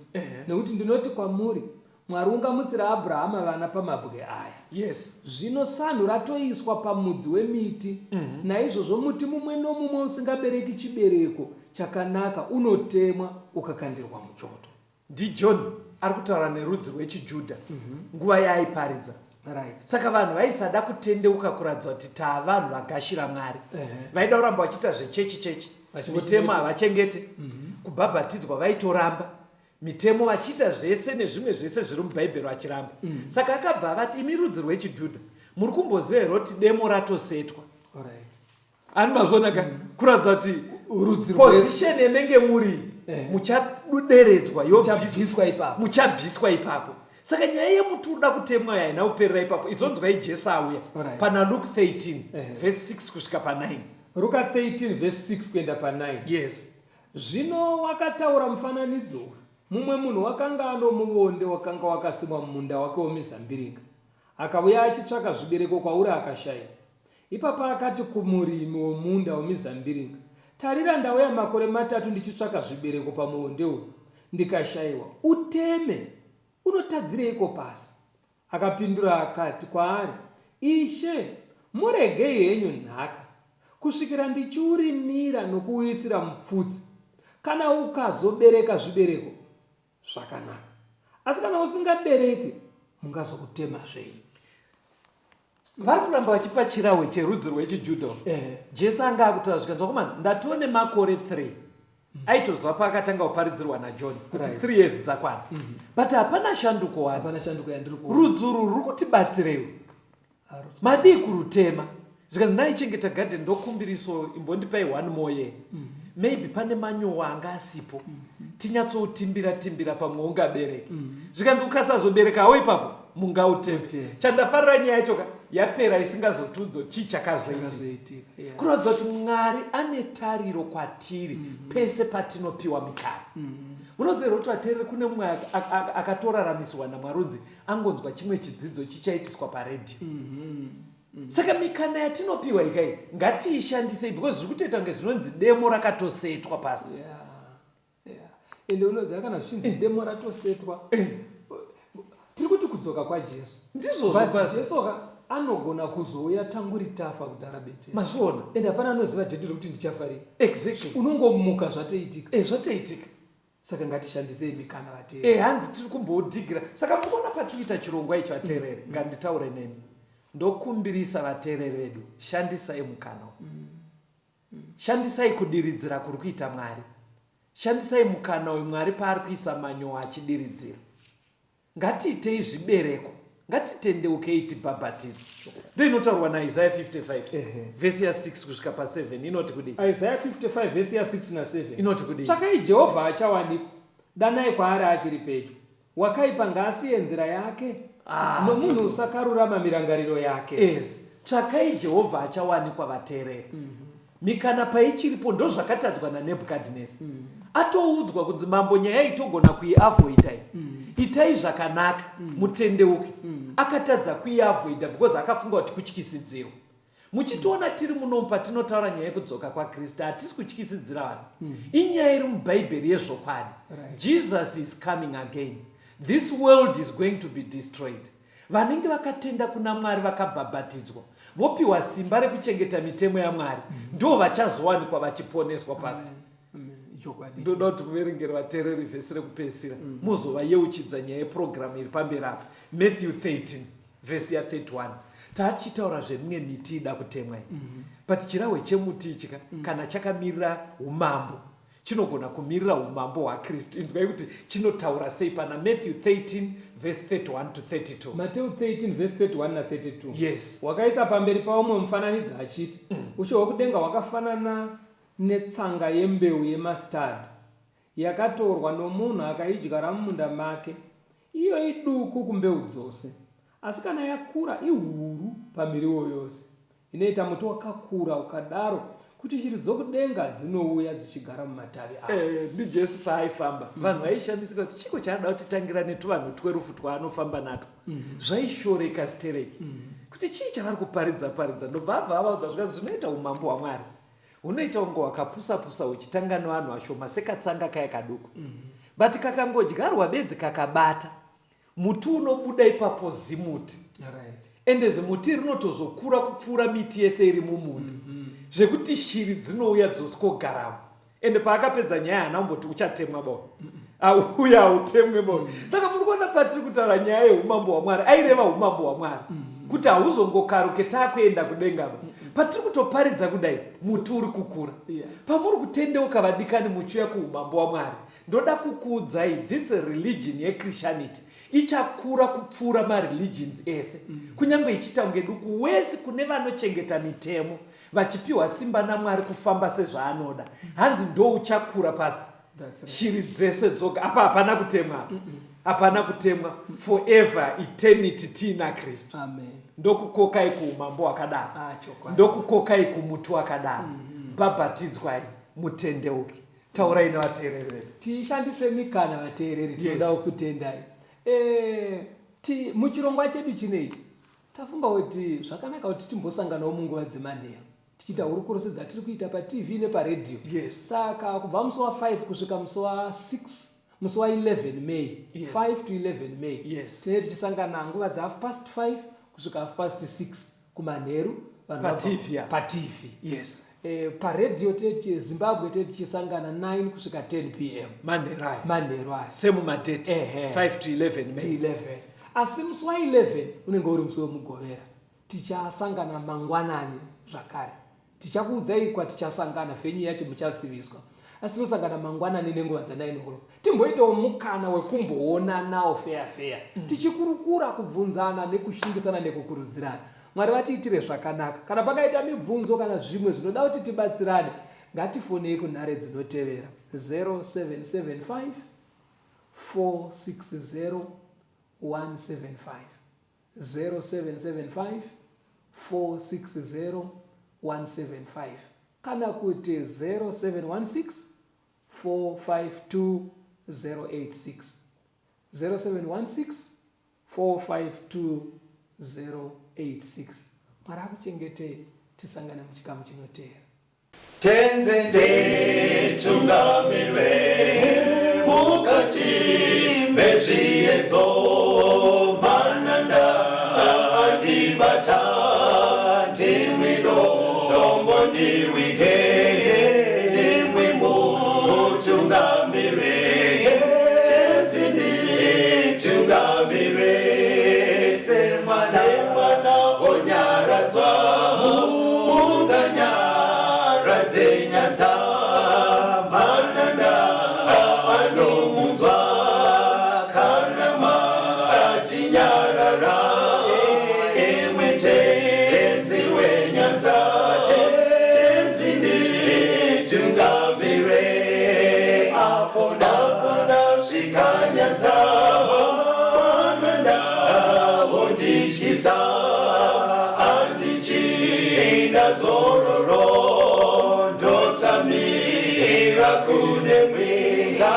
Nekuti ndinoti kwamuri, Mwari ungamutsira Abrahama vana pamabwe aya. Zvino sanhu ratoiswa pamudzi wemiti, naizvozvo muti mumwe nomumwe usingabereki chibereko chakanaka unotemwa ukakandirwa muchoto. NdiJohn ari kutaura nerudzi rwechiJudha nguva yaaiparidza. Saka vanhu vaisada kutendeuka kuratidza kuti taavanhu vagashira Mwari. Vaida kuramba vachiita zvechechi chechi. Mitemo havachengete. Kubhabhatidzwa vaitoramba. Mitemo vachiita zvese nezvimwe zvese zviri muBhaibheri vachiramba. Saka akabva avati, imi rudzi rwechiJudha, muri kumboziva here kuti demo ratosetwa? Ani mazviona ka? Kuratidza kuti Rudzi rwese. position yemenge muri muchaderedzwa, Muchabviswa ipapo. Muchabviswa ipapo. Saka nyaya yemuti uda kutemwa haina kuperera ipapo. Izonzwai Jesu auya pana Luke 13 verse 6 kusvika pa 9. Ruka 13 verse 6 kuenda pa 9. Zvino wakataura mufananidzo uyu, Mumwe munhu wakanga ano muvonde wakanga wakasimwa mumunda wake womizambiringa, akauya achitsvaka zvibereko kwauri akashaiwa. Ipapo akati kumurimi womunda womizambiringa, Tarira, ndauya makore matatu ndichitsvaka zvibereko pamuonde uyu, ndikashaiwa. Uteme! Unotadzireiko pasi? Akapindura akati kwaari, Ishe, muregei henyu nhaka, kusvikira ndichiurimira nokuuisira mupfudze. Kana ukazobereka zvibereko, zvakanaka, asi kana usingabereki, mungazoutema zvenyu. Vari kuramba vachipa chirahwe cherudzi rwechiJudha. Jesu anga akutaura zvikanzi, vakomana, ndatoo nemakore 3. Aitoziva paakatanga kuparidzirwa naJohn kuti 3 years dzakwana. But hapana shanduko wani. Hapana shanduko yandiri kuona. Rudzi urwu ruri kutibatsireiwo. Madii kurutema? Zvikanzi ndaichengeta garden ndokumbiriso imbondipai 1 more year. Maybe pane manyowa anga asipo. Tinyatsoutimbira timbira pamwe ungabereke. Zvikanzi ukasazobereka hawo ipapo mungauteme. Uteme. Chandafarira nyaya yacho ka yapera isingazotudzo chii chakazoitika. Chakazoitika, yeah. Kuratidza kuti Mwari ane tariro kwatiri pese patinopiwa mikana. Munoziva here kuti vateereri kune mumwe akatoraramiswa naMwari unzi angonzwa chimwe chidzidzo chichaitiswa paredhiyo. Saka mikana yatinopiwa ikai ngatiishandisei because zviri kutoita kunge zvinonzi demo rakatosetwa pastor. Ende unoziva kana zvichinzi demo ratosetwa, tiri kuti kudzoka kwaJesu. Ndizvozvo, But pastor. Jesu ka anogona kuzouya tanguri tafa kudhara bete. Mazviona? Ende hapana anoziva dheti rekuti ndichafa rini. Unongomuka zvatoitika. Zvatoitika. Saka ngatishandisei mikana vateereri. Hanzi tiri kumbodhigira. Saka muri kuona patiri kuita chirongwa ichi vateereri, nganditaure nemi. Ndokumbirisa vateereri vedu, shandisai mukana uyu. Shandisai kudiridzira kuri kuita Mwari. Shandisai mukana uyu Mwari paari kuisa manyowa achidiridzira. Ngatiitei zvibereko. Ngatitendeukei tibhabhatidzwe. Ndoinotaurwa naIsaya 55 vhesi ya 6 kusvika pa 7 inoti kudii? Isaya 55 vhesi ya 6 na 7. Inoti kudii? Tsvakai Jehovha achawanikwa, danai kwaari achiri pedyo. Wakaipa ngaasiye nzira yake, nomunhu usakarurama mirangariro yake. Yes. Tsvakai Jehovha achawanikwa vateereri. Mikana paichiripo ndozvakatadzwa naNebhukadhineza. Atoudzwa kunzi mambo nyaya iyi togona kuiavoida iyi. Itai zvakanaka mutendeuke. Akatadza kuiavoida because akafunga kuti kutyisidzirwa. Muchitiona tiri munomu patinotaura nyaya yekudzoka kwaKristu, hatisi kutyisidzira vanhu. Inyaya iri muBhaibheri yezvokwadi. Jesus is coming again. This world is going to be destroyed. Vanenge vakatenda kuna Mwari vakabhabhatidzwa vopiwa simba rekuchengeta mitemo yaMwari ndo vachazowanikwa vachiponeswa, Pastor. Ndoda kuti muverengere vateereri vhesi rekupedzisira, mozovayeuchidza nyaya yepurogiramu iri pamberi apa. Matthew 13 vhesi ya31. Taatichitaura zvemimwe miti ida kutemwa iyi, but chirahwe chemuti ichi ka, kana chakamirira umambo, chinogona kumirira umambo hwaKristu. Inzwai kuti chinotaura sei pana Matthew 13 vhesi 31 to 32. Mateo 13 vhesi 31 na32. Yes. Wakaisa pamberi paumwe mufananidzo achiti, ushe hwokudenga hwakafanana netsanga yembeu yemastadhi, yakatorwa nomunhu akaidyara mumunda make. Iyo iduku kumbeu dzose, asi kana yakura ihuru pamiriwo yose. Inoita muti wakakura ukadaro kuti shiri dzokudenga dzinouya dzichigara mumatavi awo. NdiJesu paaifamba, vanhu vaishamisika kuti chiko chaanoda kutitangira netuvanhu twerufu twaanofamba natwo. Zvaishoreka stereki kuti chii chavari kuparidza paridza. Ndobva abva avaudza zvikanzi zvinoita umambo hwaMwari hunoita kunge hwakapusa-pusa huchitanga nevanhu vashoma sekatsanga kaya kaduku, but kakangodyarwa bedzi kakabata, muti unobuda ipapo zimuti. Ende zimuti rinotozokura kupfuura miti yese iri mumunda, zvekuti shiri dzinouya dzosikogaramo. Ende paakapedza nyaya haana kumboti uchatemwa bo, auya hautemwe bo. Saka muri kuona patiri kutaura nyaya yeumambo hwaMwari, aireva umambo hwaMwari kuti hauzongokaruke taakuenda kudenga ba. Patiri kutoparidza kudai muti uri kukura. Pamuri kutendeuka vadikani muchiuya kuumambo hwaMwari, ndoda kukuudzai this religion yeChristianity ichakura kupfuura mareligions ese, kunyange ichiita kunge duku wese kune vanochengeta mitemo vachipiwa simba naMwari kufamba sezvaanoda. Hanzi ndo uchakura, Pastor. That's right. Shiri dzese dzoga apa. Hapana kutemwa, hapana kutemwa. Forever eternity tiina Kristu. Amen. Ndokukokai kuumambo hwakadaro. Ah, chokwadi. Ndokukokai kumuti wakadaro. Bhabhatidzwai, mutendeuke. Taurai nevateereri vedu. Tishandise mikana, vateereri. Tinodawo kutendai. Muchirongwa chedu chinechi tafunga kuti zvakanaka kuti timbosanganawo munguva dzemanheru tichiita hurukuro sedzatiri kuita paTV neparedhiyo. Saka kubva musi wa5 kusvika musi wa6, musi wa11 May, 5 to 11 May, tinenge tichisangana nguva dza 5:30 kusvika 6:30 kumanheru. Vanhu PaTV apa. PaTV. Yes. Paredhiyo tete Zimbabwe tete tichisangana 9 kusvika 10 p.m. Manheru ayo. Manheru ayo. Semumadate. Ehe. 5 to 11 May. 11. Asi musi wa11 unenge uri musi weMugovera, tichasangana mangwanani zvakare. Tichakuudzai kwatichasangana, venue yacho muchaziviswa, asi tinosangana mangwanani nenguva dza9 o'clock. Timboitawo mukana wekumboonanawo feya feya, tichikurukura, kubvunzana nekushingisana nekukurudzirana. Mwari vatiitire zvakanaka. Kana pakaita mibvunzo kana zvimwe zvinoda kuti tibatsirane, ngatifonei kunhare dzinotevera: 0775 460 175, 0775 460 175, kana kuti 0716 452 086, 0716 452 086. Mwari akuchengetei. Tisangane muchikamu chinoteera. Tenzi nditungamire mukati mezviedzo, mananda andibata, ndimwi dombo ndiwige, ndimwi mutungamire. Tenzi nditungamire semwana onyaradzwa, munganyaradze nyanza, mananda anomunzwa kana matinyarara. Imwe Tenzi wenyanza, Tenzi nditungamire apo ndasvika nyanza, mananda vondityisa, handichina zororo, ndotsamira kune mwenga.